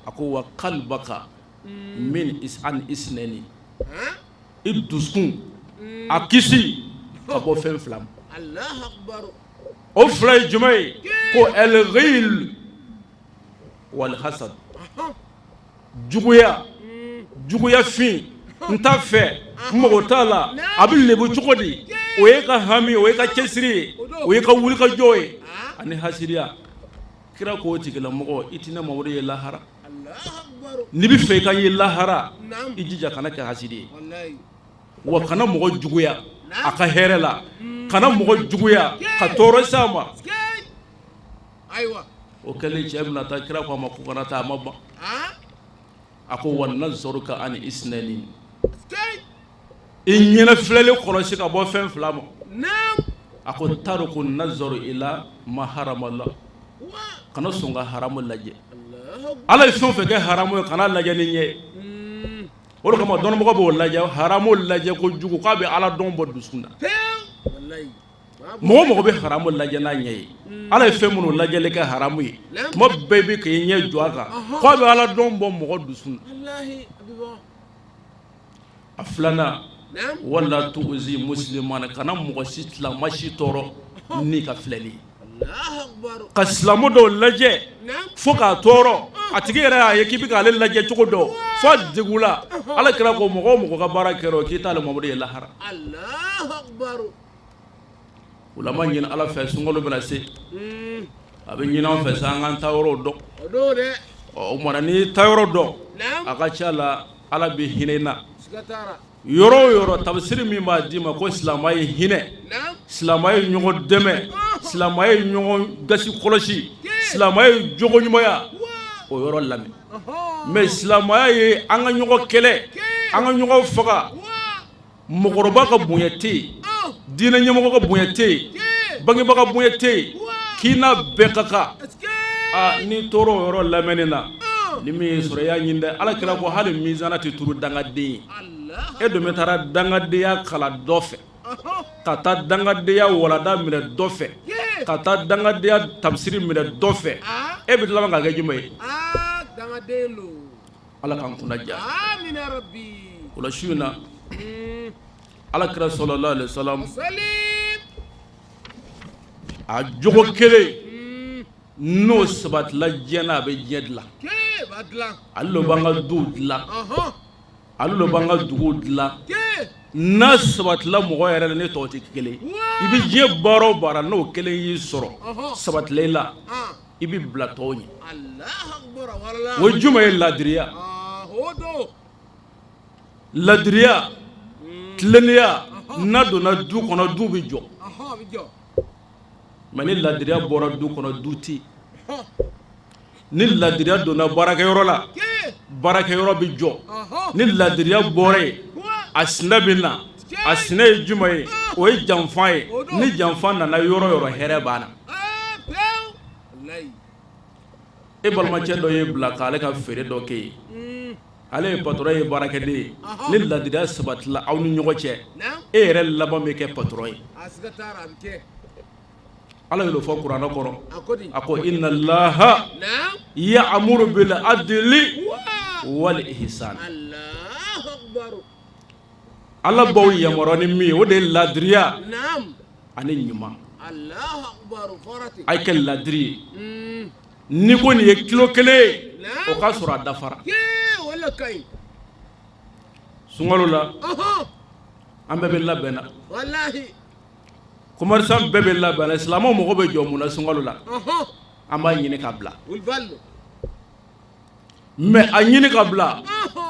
A ko wa kalbaka min an isnɛni, i dusukun a kisi ka bɔ fɛn fila ma. O fila ye jumɛn ye? Ko el-ghil wal hasad, juguya, juguya fin, n t'a fɛ, n mago t'a la, a bɛ lebu cogo di, o ye ka hami, o ye ka cɛsiri ye, o ye ka wulikajɔ ye, ani hasidiya. Kira ko o tigilamɔgɔ, i tɛ ne Mamadu ye lahara. N'i bɛ fɛ i ka ye lahara, i jija kana kɛ hasidi ye, wa kana mɔgɔ juguya a ka hɛrɛ la, kana mɔgɔ juguya ka tɔɔrɔ s'a ma. O kɛlen, cɛ bɛna taa, kira ko a ma ko kana taa. A ma ban, a ko wa nazaruka ani isnɛni, i ɲɛna filɛli kɔlɔsi ka bɔ fɛn fila ma. A ko tariku nazaru ila ma haramala, kana sɔn ka haramu lajɛ. Ala ye fɛn o fɛn kɛ haramu ye, kana lajɛ ni ɲɛ ye. O de kama dɔnnibagaw b'o lajɛ, haramu lajɛ kojugu, k'a bɛ Ala dɔn bɔ dusu na. Mɔgɔ o mɔgɔ bɛ haramu lajɛ n'a ɲɛ ye, Ala ye fɛn minnu lajɛli kɛ haramu ye, tuma bɛɛ bɛ k'i ɲɛ jɔ a kan, k'a bɛ Ala dɔn bɔ mɔgɔ dusu na. A filanan, wala tuzi musliman, kana mɔgɔ si, silamɛ si tɔɔrɔ n'i ka filɛli ye, ka silamɛ dɔw lajɛ fo k'a tɔɔrɔ. A tigi yɛrɛ y'a ye k'i bɛ k'ale lajɛ cogo dɔn fo a degun la. Ala kira ko mɔgɔ o mɔgɔ ka baara kɛra o, k'i t'ale Mamadu ye lahara. O la, an b'a ɲini Ala fɛ, sunkalo bɛna se, a bɛ ɲini an fɛ sa an k'an taayɔrɔw dɔn. Ɔ, o tuma na, n'i y'i taayɔrɔ dɔn, a ka ca la Ala bɛ hinɛ i na. Yɔrɔ o yɔrɔ, tafsiri min b'a d'i ma ko silamɛya ye hinɛ, silamɛya ye ɲɔgɔn dɛmɛ, silamɛya ye ɲɔgɔn gasi kɔlɔsi, silamɛya ye jogo ɲumanya, o yɔrɔ lamɛn. Mais silamɛya ye an ka ɲɔgɔn kɛlɛ, an ka ɲɔgɔn faga, mɔgɔkɔrɔba ka bonya tɛ yen, diinɛ ɲɛmɔgɔ ka bonya tɛ yen, bangebaga bonya tɛ yen, k'i n'a bɛɛ ka kan. Aa, n'i tora o yɔrɔ lamɛnni na, ni min y'i sɔrɔ, i y'a ɲini dɛ. Ala kira ko hali mizana tɛ turu dangaden ye. E dun bɛ taara dangadenya kalan dɔ fɛ, ka taa dangadenya walada minɛ dɔ fɛ, ka taa dangadenya tafsiri minɛ dɔ fɛ, e bɛ laban ka kɛ jumɛn ye? Ala k'an kunna diya. O la su in na, ala kira sallallahu alaihi wasallam a jogo kelen n'o sabatila diɲɛ na, a bɛ diɲɛ dilan. Ale de b'an ka duw dilan, ale de b'an ka duguw dilan. N'a sabatila mɔgɔ yɛrɛ la, ne tɔw tɛ kelen. I bɛ diɲɛ baara o baara, n'o kelen y'i sɔrɔ, sabatila i la, i bɛ bila tɔw ɲɛ. O ye jumɛn ye? Ladiriya. Ladiriya, tilennenya n'a donna du kɔnɔ, du bɛ jɔ. Mais ni ladiriya bɔra du kɔnɔ, du tɛ. Ni ladiriya donna baarakɛyɔrɔ la, baarakɛyɔrɔ bɛ jɔ. Ni ladiriya bɔra yen, a sinɛ bɛ na. A sinɛ ye jumɛn ye? O ye janfa ye. Ni janfa nana yɔrɔ yɔrɔ, hɛrɛ banna. E balimacɛ dɔ y'e bila k'ale ka feere dɔ kɛ yen. Ale ye patron ye, baarakɛden ye. Ni ladiriya sabatila aw ni ɲɔgɔn cɛ, e yɛrɛ laban bɛ kɛ patron ye. Ala y'o fɔ kuranɛ kɔrɔ, a ko inna laha ya'muru bil adli wal ihsan. Ala b'aw yamaruya ni min ye, o de ye ladiriya ani ɲuman. A ye kɛ ladiri ye. N'i ko nin ye kilo kelen ye, o k'a sɔrɔ a dafara. Sunkalo la, an bɛɛ bɛ labɛn na, commerçant bɛɛ bɛ labɛn na. Silamɛw mago bɛ jɔ mun na sunkalo la? An b'a ɲini ka bila, mais a ɲini ka bila,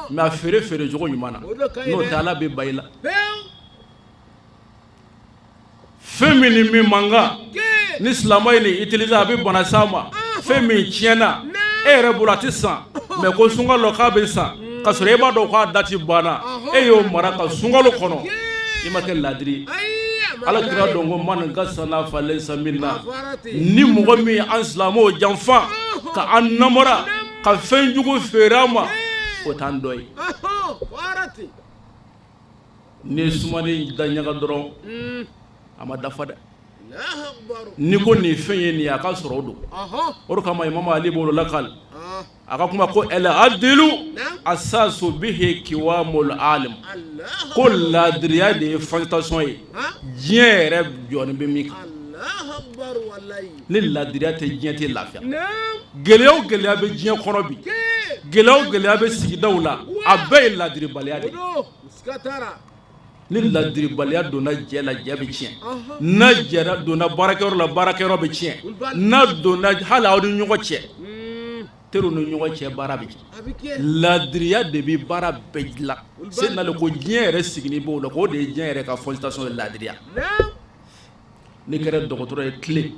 mais a feere feere cogo ɲuman na. N'o tɛ, Ala bɛ ban i la. Fɛn min ni min man kan, ni silamɛ ye nin utiliser, a bɛ bana s'a ma. Fɛn min tiɲɛna e yɛrɛ bolo, a tɛ san, mais ko sunkalo k'a bɛ san, ka sɔrɔ e b'a dɔn k'a date banna, e y'o mara ka sunkalo kɔnɔ, i ma kɛ ladiri ye. Ala kira dɔn ko man gasana falaysa minna. Ni mɔgɔ min an silamɛw janfa, ka an namara, ka fɛn jugu feere an ma, o t'an dɔ ye. N'i ye sumani da ɲaga dɔrɔn, a ma dafa dɛ. N'i ko nin fɛn ye nin ye, a ka sɔrɔ o don. O de kama Imam Ali b'o lakali a ka kuma ko al adilu asasu bihi kiwamul alam, ko ladiriya de ye fondation ye diɲɛ yɛrɛ jɔlen bɛ min kan. Ni ladiriya tɛ, diɲɛ tɛ lafiya. Gɛlɛya o gɛlɛya bɛ diɲɛ kɔnɔ bi, gɛlɛya o gɛlɛya bɛ sigidaw la, a bɛɛ ye ladiribaliya de ye. Ni ladiribaliya donna jɛ la, jɛ bɛ tiɲɛ. N'a jɛra donna baarakɛyɔrɔ la, baarakɛyɔrɔ bɛ tiɲɛ. N'a donna hali aw ni ɲɔgɔn cɛ, teriw ni ɲɔgɔn cɛ, baara bɛ tiɲɛ. Ladiriya de bɛ baara bɛɛ dilan. Seydina Ali ko diɲɛ yɛrɛ sigilen b'o la, k'o de ye diɲɛ yɛrɛ ka fondation ye, ladiriya. N'i kɛra dɔgɔtɔrɔ ye, tilen.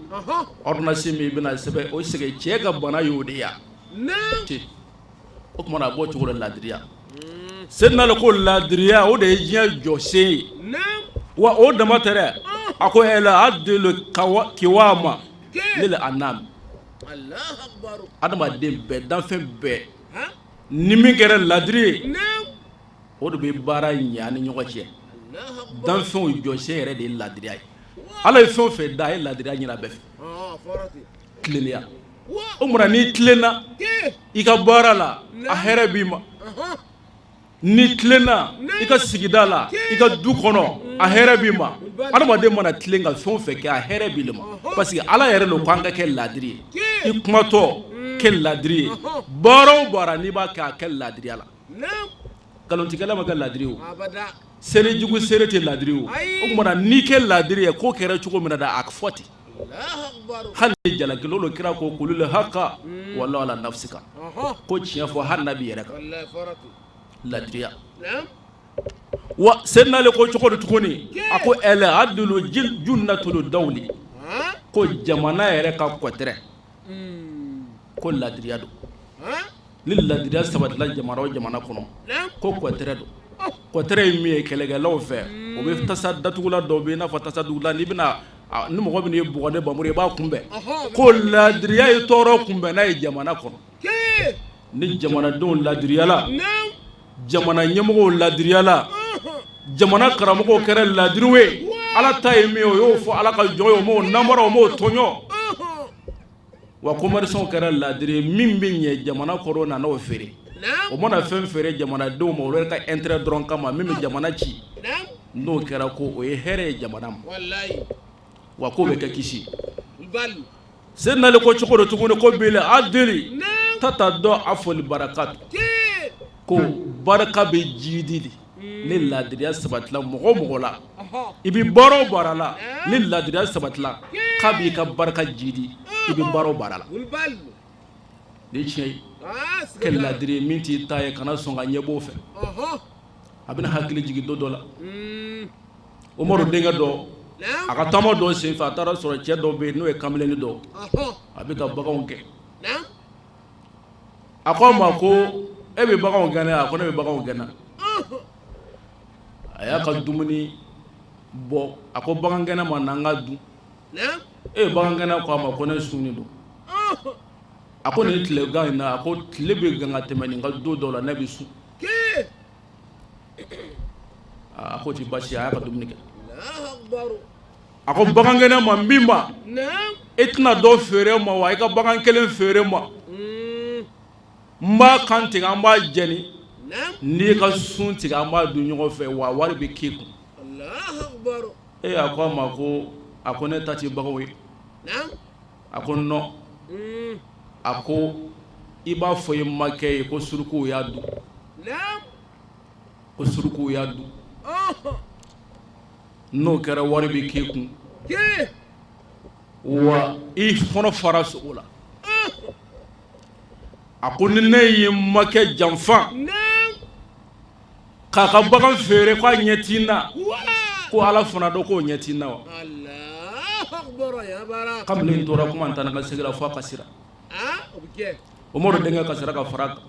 Ordonnance min bɛna sɛbɛn, o sɛgɛn cɛ ka bana y'o de ya. O tuma a b'o cogo la, ladiriya. Seydina Ali ko ladiriya, o de ye diɲɛ jɔsen ye. Wa o dama tɛ dɛ, a ko al adilu kiwama lil anam. Adamaden bɛɛ, danfɛn bɛɛ, ni min kɛra ladiri ye, o de bɛ baara ɲɛ ni ɲɔgɔn cɛ. Danfɛnw jɔsen yɛrɛ de ye ladiriya ye. Ala ye fɛn o fɛn da, a ye ladiriya ɲini a bɛɛ fɛ, tilennenya. O tuma n'i tilenna i ka baara la, a hɛrɛ b'i ma. N'i tilenna i ka sigida la, i ka du kɔnɔ, a hɛrɛ b'i ma. Adamaden mana tilen ka fɛn o fɛn kɛ, a hɛrɛ b'i ma, parce que Ala yɛrɛ de ko an ka kɛ ladiri ye. I kumatɔ, kɛ ladiri ye. Baara o baara n'i b'a kɛ, a kɛ ladiriya la. Nkalontigɛla ma kɛ ladiri o, seere jugu seere tɛ ladiri o. O tuma n'i kɛ ladiri ye, ko kɛra cogo min na da, a fɔ ten, hali ni jalaki lo. Kira ko kulil haka walaw ala nafsika, ko tiɲɛ fɔ hali n'a b'i yɛrɛ kan. Ladiriya. Wa Seydina Ali ko cogo di tuguni? A ko al adilu junnatul dawli, ko jamana yɛrɛ ka kɔtɛrɛ, ko ladiriya don. Ni ladiriya sabatila jamana o jamana kɔnɔ, ko kɔtɛrɛ don. Kɔtɛrɛ ye min ye kɛlɛkɛlaw fɛ, o bɛ tasa datugula dɔw bɛ i n'a fɔ tasa dugula. N'i bɛna, ni mɔgɔ bɛna i bugɔ ni npanmuru, i b'a kunbɛn. Ko ladiriya ye tɔɔrɔ kunbɛn n'a ye jamana kɔnɔ. Ni jamanadenw ladiriyala, jamana ɲɛmɔgɔw ladiriyala. Jamana karamɔgɔw kɛra ladiriw ye, Ala ta ye min ye o y'o fɔ Ala ka jɔn ye, o m'o namara, o m'o tɔɲɔ. Wa commerçants kɛra ladiri ye, min bɛ ɲɛ jamana kɔrɔ o nana o feere. O mana fɛn feere jamanadenw ma, olu yɛrɛ ka intérêt dɔrɔn kama, min bɛ jamana ci, n'o kɛra ko o ye hɛrɛ ye jamana ma, wa k'o bɛ kɛ kisi. Seydina Ali ko cogo don tuguni ko bil adili tatadɔaful barakat, ko barika bɛ jiidi de ni laadiriya sabatila mɔgɔ o mɔgɔ la, i bɛ baara o baara la, ni laadiriya sabatila k'a b'i ka barika jiidi i bɛ baara o baara la. Ni tiɲɛ ye, kɛ ladiri ye, min t'i ta ye kana sɔn ka ɲɛbɔ o fɛ. A bɛna hakili jigin don dɔ la, Umaru denkɛ dɔ, a ka taama dɔ senfɛ, a taara sɔrɔ cɛ dɔ bɛ yen n'o ye kameleni dɔ, a bɛ ka baganw gɛn. A ko a ma ko e bɛ baganw gɛn? A ko ne bɛ baganw gɛn na. A y'a ka dumuni bɔ, a ko bagangɛnna ma, na an ka dun. E bagangɛnna ko a ma ko ne sunnen don. A ko nin tilegan in na, a ko tile bɛ gan ka tɛmɛ nin kan don dɔw la, ne bɛ sun. A ko ti baasi, a y'a ka dumuni kɛ. A ko bagangɛnna ma, min ma e tɛna dɔ feere ma wa? I ka bagan kelen feere ma, n b'a kan tigɛ, an b'a jɛni, n'i ka sun tigɛ, an b'a dun ɲɔgɔn fɛ, wa wari bɛ k'i kun. E a ko a ma ko a ko ne ta tɛ baganw ye. A ko non, a ko i b'a fɔ i makɛ ye ko surukuw y'a dun, ko surukuw y'a dun. N'o kɛra, wari bɛ k'i kun, wa i kɔnɔ fara sogo la. A ko ni ne ye makɛ janfa k'a ka bagan feere k'a ɲɛ ti n na, ko Ala fana dɔn k'o ɲɛ ti n na wa. Kamalen tora kuma tan ka seginna fo a kasira. Umaru denkɛ kasira ka fara kan.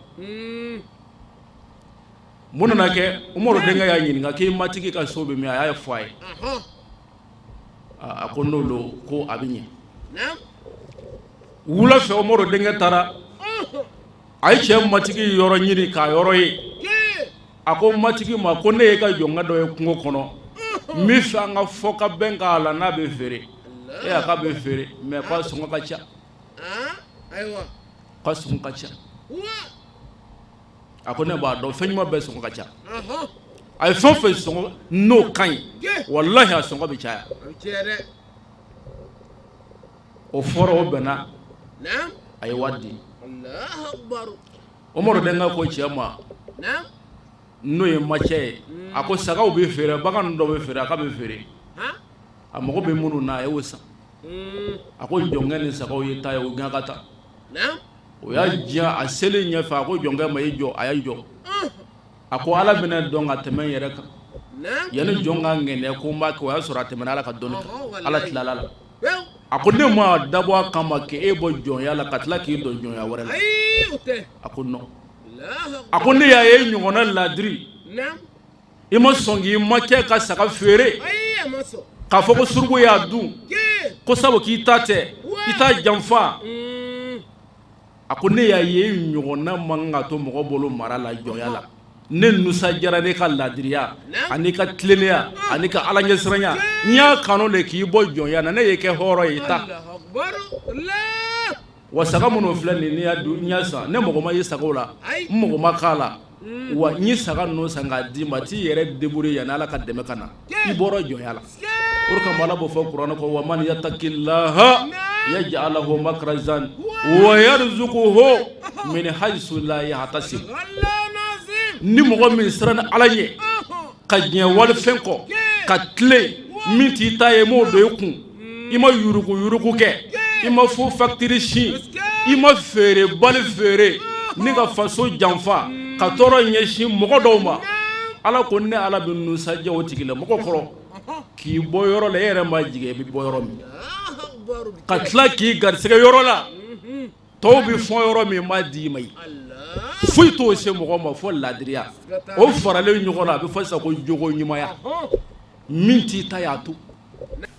Mun nana kɛ? Umaru denkɛ y'a ɲininka k'i matigi ka so bɛ min? A y'a fɔ a ye. A ko n'o don, ko a bɛ ɲɛ. Wula fɛ, Umaru denkɛ taara, a ye cɛ matigi yɔrɔ ɲini k'a yɔrɔ ye. A ko matigi ma ko ne ye ka jɔnkɛ dɔ ye kungo kɔnɔ, n bɛ fɛ an ka fɔ ka bɛn k'a la n'a bɛ feere. E a k'a bɛ feere, mais k'a sɔngɔ ka ca, k'a sɔngɔ ka ca. A ko ne b'a dɔn, fɛn ɲuman bɛɛ sɔngɔ ka ca. A ye fɛn fɛn sɔngɔ n'o ka ɲi, walahi a sɔngɔ bɛ caya. O fɔra, o bɛnna, a ye wari di. Umaru denkɛ ko cɛ ma, n'o ye macɛ ye, a ko sagaw bɛ feere, bagan dɔ bɛ feere? A k'a bɛ feere. A mago bɛ minnu na, a y'o san. A ko jɔnkɛ ni sagaw ye ta ye, o gɛn ka taa. O y'a diya. A selen ɲɛfɛ, a ko jɔnkɛ ma, i jɔ. A y'a jɔ. A ko Ala bɛna dɔn ka tɛmɛ n yɛrɛ kan. Yanni jɔn ka ŋɛniya ko n b'a kɛ, o y'a sɔrɔ a tɛmɛna Ala ka dɔnni kan, Ala tilala la. A ko ne ma dabɔ a kama k'e bɔ jɔnya la ka tila k'i don jɔnya wɛrɛ la. A ko non. A ko ne y'a ye ɲɔgɔnna ladiri, i ma sɔn k'i makɛ ka saga feere k'a fɔ ko suruku y'a dun, ko sabu k'i ta tɛ, i t'a janfa. A ko ne y'a ye e ɲɔgɔnna man kan ka to mɔgɔ bolo mara la jɔnya la. Ne nisɔndiyara ne ka ladiriya ani ka tilennenya ani ka Ala ɲɛsiranya. N y'a kanu de k'i bɔ jɔnya na, ne y'i kɛ hɔrɔn ye, i ta wa saga minnu filɛ nin, n'i y'a dun, n y'a san, ne mago ma ye sagaw la, n mago ma k'a la. Wa n ye saga ninnu san k'a d'i ma, t'i yɛrɛ débrouiller yanni Ala ka dɛmɛ ka na. I bɔra jɔnya la. O de kama Ala b'o fɔ kuranɛ kɔnɔ, wa man yattaqillaha yaj'al lahu makhrajan wa yarzuquhu min haythu la yahtasib. Ni mɔgɔ min siranna Ala ɲɛ ka diɲɛ walifɛn kɔ, ka tilen min t'i ta ye, m'o don i kun, i ma yurugu yurugu kɛ, i ma faux facture signer, i ma feerebali feere ni ka faso janfa ka tɔɔrɔ ɲɛsin mɔgɔ dɔw ma, Ala ko ne Ala bɛ nisɔndiya o tigilamɔgɔ kɔrɔ k'i bɔ yɔrɔ la, e yɛrɛ ma jigin i bɛ bɔ yɔrɔ min, ka tila k'i garisɛgɛ yɔrɔ la tɔw bɛ fɔ yɔrɔ min ma d'i ma. Yen foyi t'o se mɔgɔ ma fo ladiriya. O faralen ɲɔgɔn na, a bɛ fɔ sisan ko jogo ɲumanya, min t'i ta y'a to.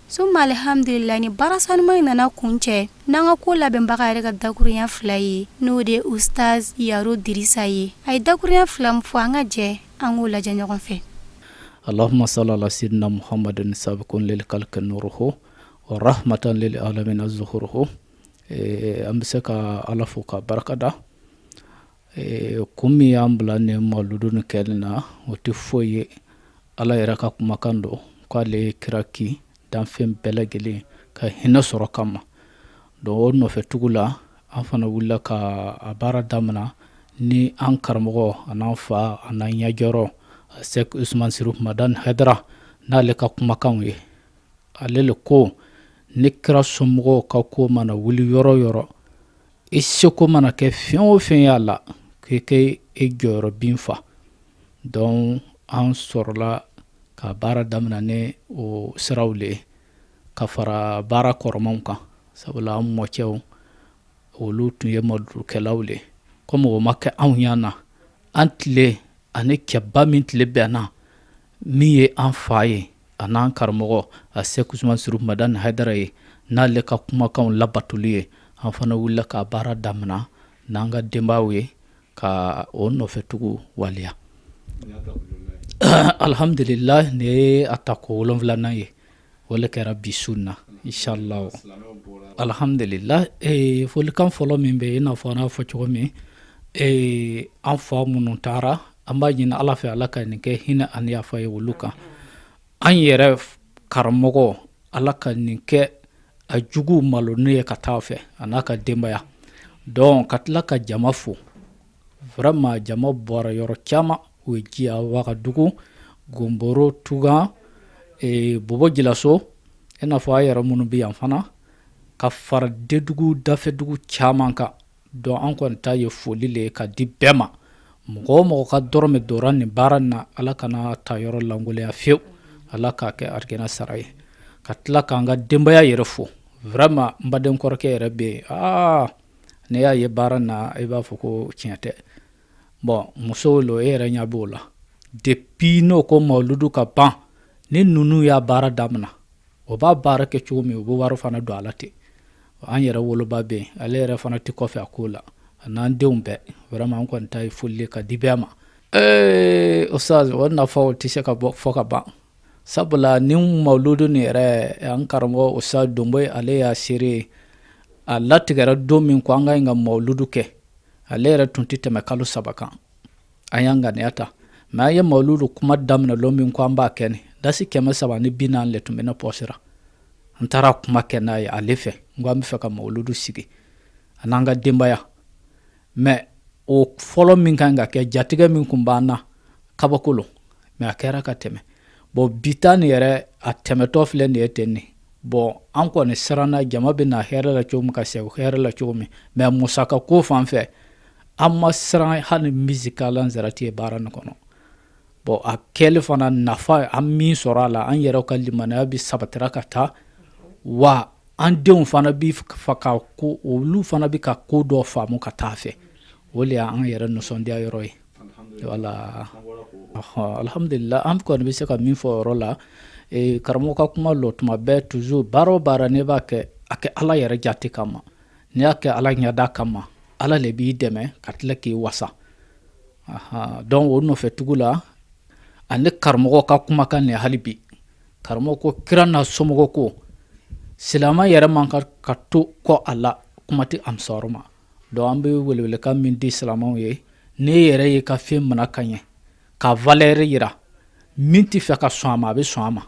Summa alhamdulillah, ni baara sanuma in nana kuncɛ n'an ka ko labɛnbaga yɛrɛ ka dakurunya fila ye, n'o de ye Ustaz Yaro Dirisa ye. A ye dakurunya fila min fɔ, an ka jɛ an k'o lajɛ ɲɔgɔn fɛ. Allahumma salli ala sayyidina Muhammadin sabiqun lil khalqi nuruhu wa rahmatan lil alamin zuhuruhu. An bɛ se ka Ala fo ka barika da. Kun min y'an bila nin mawuludu nin kɛli na, o tɛ foyi ye, Ala yɛrɛ ka kumakan don k'ale ye kira ki danfɛn bɛɛ lajɛlen ka hinɛ sɔrɔ kama. Donc o nɔfɛ tugu la, an fana wulila ka a baara daminɛ ni an karamɔgɔ an'an fa an'an ɲɛjɔyɔrɔ Sɛki Usman Sirifu Madani Hayidara n'ale ka kumakanw ye. Ale le ko ni kira somɔgɔw ka ko mana wuli yɔrɔ yɔrɔ, i seko mana kɛ fɛn o fɛn y'a la, k'i ka i jɔyɔrɔ bin fa. Donc an sɔrɔla ka baara daminɛ ni o siraw le ye ka fara baara kɔrɔmanw kan, sabula an mɔcɛw olu tun ye mawuludukɛlaw le ye. Komi o ma kɛ anw ɲa na, an tile ani cɛba min tile bɛnna min ye an fa ye a n'an karamɔgɔ a Sɛki Usman Sirifu Madani Hayidara ye, n'ale ka kumakanw labatoli ye, an fana wulila ka baara damina n'an ka denbaw ye ka o nɔfɛtugu waleya. Alhamdulillah, nin ye a tako 7nan ye, o le kɛra bi su na inshallah. Alhamdulillah, folikan fɔlɔ min bɛ i n'a fɔ an y'a fɔ cogo min, an fa minnu taara, an b'a ɲini Ala fɛ Ala ka nin kɛ hinɛ ani yafa ye olu kan. An yɛrɛ karamɔgɔ, Ala ka nin kɛ a jugu maloni ye ka taa fɛ a n'a ka denbaya. Donc ka tila ka jama fo, vraiment jama bɔra yɔrɔ caman, u ye jiya Wagadugu, Gonboro, Tugan, Bobo Jilaso, i n'a fɔ a yɛrɛ minnu bɛ yan fana, ka fara Dedugu dafɛdugu caman kan. Donc an kɔni ta ye foli le ye ka di bɛɛ ma. Mɔgɔ o mɔgɔ ka dɔrɔmɛ dora nin baara na, Ala kana ta yɔrɔ lankolonya fiyewu, Ala k'a kɛ arijana sara ye. Ka tila k'an ka denbaya yɛrɛ fo, vraiment n baden kɔrɔkɛ yɛrɛ bɛ yen, aa n'i y'a ye baara na i b'a fɔ ko tiɲɛ tɛ. Bon musow lo, e yɛrɛ ɲɛ b'o la, depuis n'o ko mawuludu ka ban, ni ninnu y'a baara daminɛ, o b'a baara kɛ cogo min, u bɛ wari fana don a la ten. An yɛrɛ woloba bɛ yen, ale yɛrɛ fana tɛ kɔfɛ a ko la, a n'an denw bɛɛ. Vraiment an kɔni ta ye foli ka di bɛɛ ma. Ee ustaz, o nafaw tɛ se ka bɔ fɔ ka ban, sabula ni mawuludu nin yɛrɛ, an karamɔgɔ ustaz Donboyi, ale y'a seere. A latigɛra don min ko an ka ɲi ka mawuludu kɛ, ale yɛrɛ tun tɛ tɛmɛ kalo 3 kan. An y'an ŋaniya ta, mais an ye mawuludu kuma daminɛ lon min ko an b'a kɛ, ni dasi 340 le tun bɛ ne pɔsi ra. N taara kuma kɛ n'a ye ale fɛ, n ko an bɛ fɛ ka mawuludu sigi a n'an ka denbaya. Mais o fɔlɔ min kan ka kɛ, jatigɛ min tun b'an na, kabako lo, mais a kɛra ka tɛmɛ. Bon bi ta nin yɛrɛ, a tɛmɛtɔ filɛ nin ye ten nin. Bon an kɔni siranna jama bɛ na hɛrɛ la cogo min, ka segin hɛrɛ la cogo min, mais musaka ko fan fɛ, an ma siran hali misikalan zarati ye baara nin kɔnɔ. Bon a kɛli fana nafa, an min sɔrɔ a la, an yɛrɛ ka limaniya bɛ sabatira ka taa wa, an denw fana bi fa ka ko, olu fana bɛ ka ko dɔ faamu ka taa fɛ. O de y'an yɛrɛ nisɔndiya yɔrɔ ye. Wala alhamdulillah, an kɔni bɛ se ka min fɔ o yɔrɔ la, karamɔgɔ ka kuma lɔ tuma bɛɛ, toujours baara o baara n'i b'a kɛ, a kɛ Ala yɛrɛ jate kama. N'i y'a kɛ Ala ɲɛda kama, Ala le b'i dɛmɛ ka tila k'i wasa. Donc o nɔfɛ tugu la, ani karamɔgɔ ka kumakan nin, hali bi karamɔgɔ ko kira n'a somɔgɔ ko silamɛ yɛrɛ man kan ka to kɔ a la, kuma tɛ ansɔrɔ ma. Donc an bɛ welewelekan min di silamɛw ye, n'e yɛrɛ ye ka fɛn minɛ ka ɲɛ, ka valeur yira, min tɛ fɛ ka sɔn a ma, a bɛ sɔn a ma.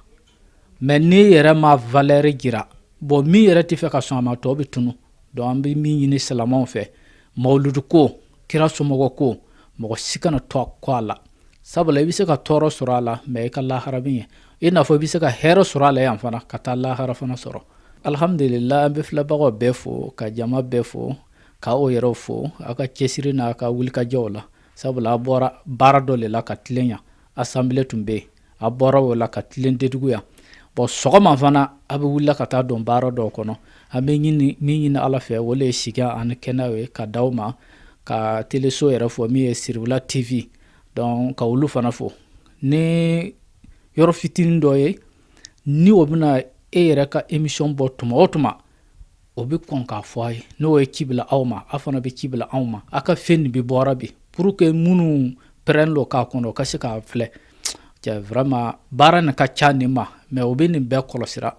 Mais n'e yɛrɛ ma valeur jira, bon min yɛrɛ tɛ fɛ ka sɔn a ma, tɔ bɛ tunu. Donc an bɛ min ɲini silamɛw fɛ, mawuludu ko, kira somɔgɔ ko, mɔgɔ si kana to a kɔ a la, sabula i bɛ se ka tɔɔrɔ sɔrɔ a la, mais i ka lahara bɛ ɲɛ. I n'a fɔ i bɛ se ka hɛrɛ sɔrɔ a la yan fana, ka taa lahara fana sɔrɔ. Alhamdulillah, an bɛ filɛbagaw bɛɛ fo, ka jama bɛɛ fo, k'aw yɛrɛw fo aw ka cɛsiri n'a ka wulikajɔw la, sabula a bɔra baara dɔ de la ka tilen yan, assemblée tun bɛ yen, a bɔra o la ka tilen Dédougou yan. Bon sɔgɔma fana a bɛ wulila ka taa don baara dɔw kɔnɔ. An bɛ min ɲini Ala fɛ, o le ye sigi ani kɛnɛya ye ka d'aw ma, ka teleso yɛrɛ fo min ye Siribula TV, donc ka olu fana fo. Ni yɔrɔ fitinin dɔ ye, ni o bɛna e yɛrɛ ka émission bɔ tuma o tuma, o bɛ kɔn k'a fɔ a ye. N'o ye ci bila aw ma, aw fana bɛ ci bila anw ma, aw ka fɛn nin bɛ bɔra bi, pour que minnu pɛrɛn don k'a kɔnɔ, o ka se k'a filɛ. Cɛ vraiment baara nin ka ca nin ma, mais u bɛ nin bɛɛ kɔlɔsira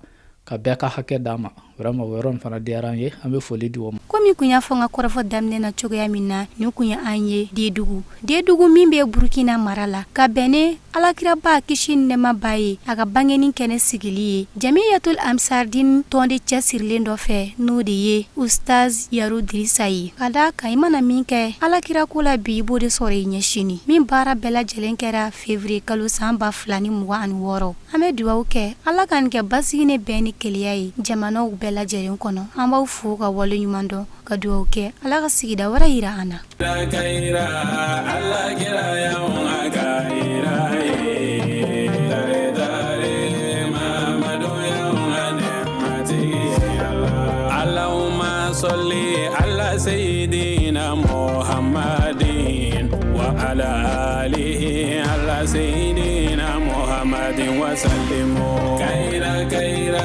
ka bɛɛ ka hakɛ d'a ma. Vraiment o yɔrɔ nin fana diyara an ye, an bɛ foli di o ma. Komi kun y'a fɔ n ka kɔrɔfɔ daminɛ na cogoya min na, nin kun ye an ye Dedugu, Dedugu min bɛ Burukina mara la, ka bɛn ni alakiraba kisi ni nɛɛma b'a ye, a ka bangeni kɛnɛ sigili ye Jamiyatul Ansardin tɔnden cɛsirilen dɔ fɛ, n'o de ye Ustaz Yaro Dirisa ye. Ka d'a kan i mana min kɛ alakira ko la bi, i b'o de sɔrɔ i ɲɛ sini. Min baara bɛɛ lajɛlen kɛra février kalo san 2026. An bɛ dugawu kɛ Ala ka nin kɛ basigi ni bɛn ni kelenya ye jamanaw bɛɛ lajɛlen kɔnɔ. An b'aw fo ka wale ɲuman dɔn, ka dugawu kɛ Ala ka sigida wɛrɛ yira an na.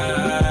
Ala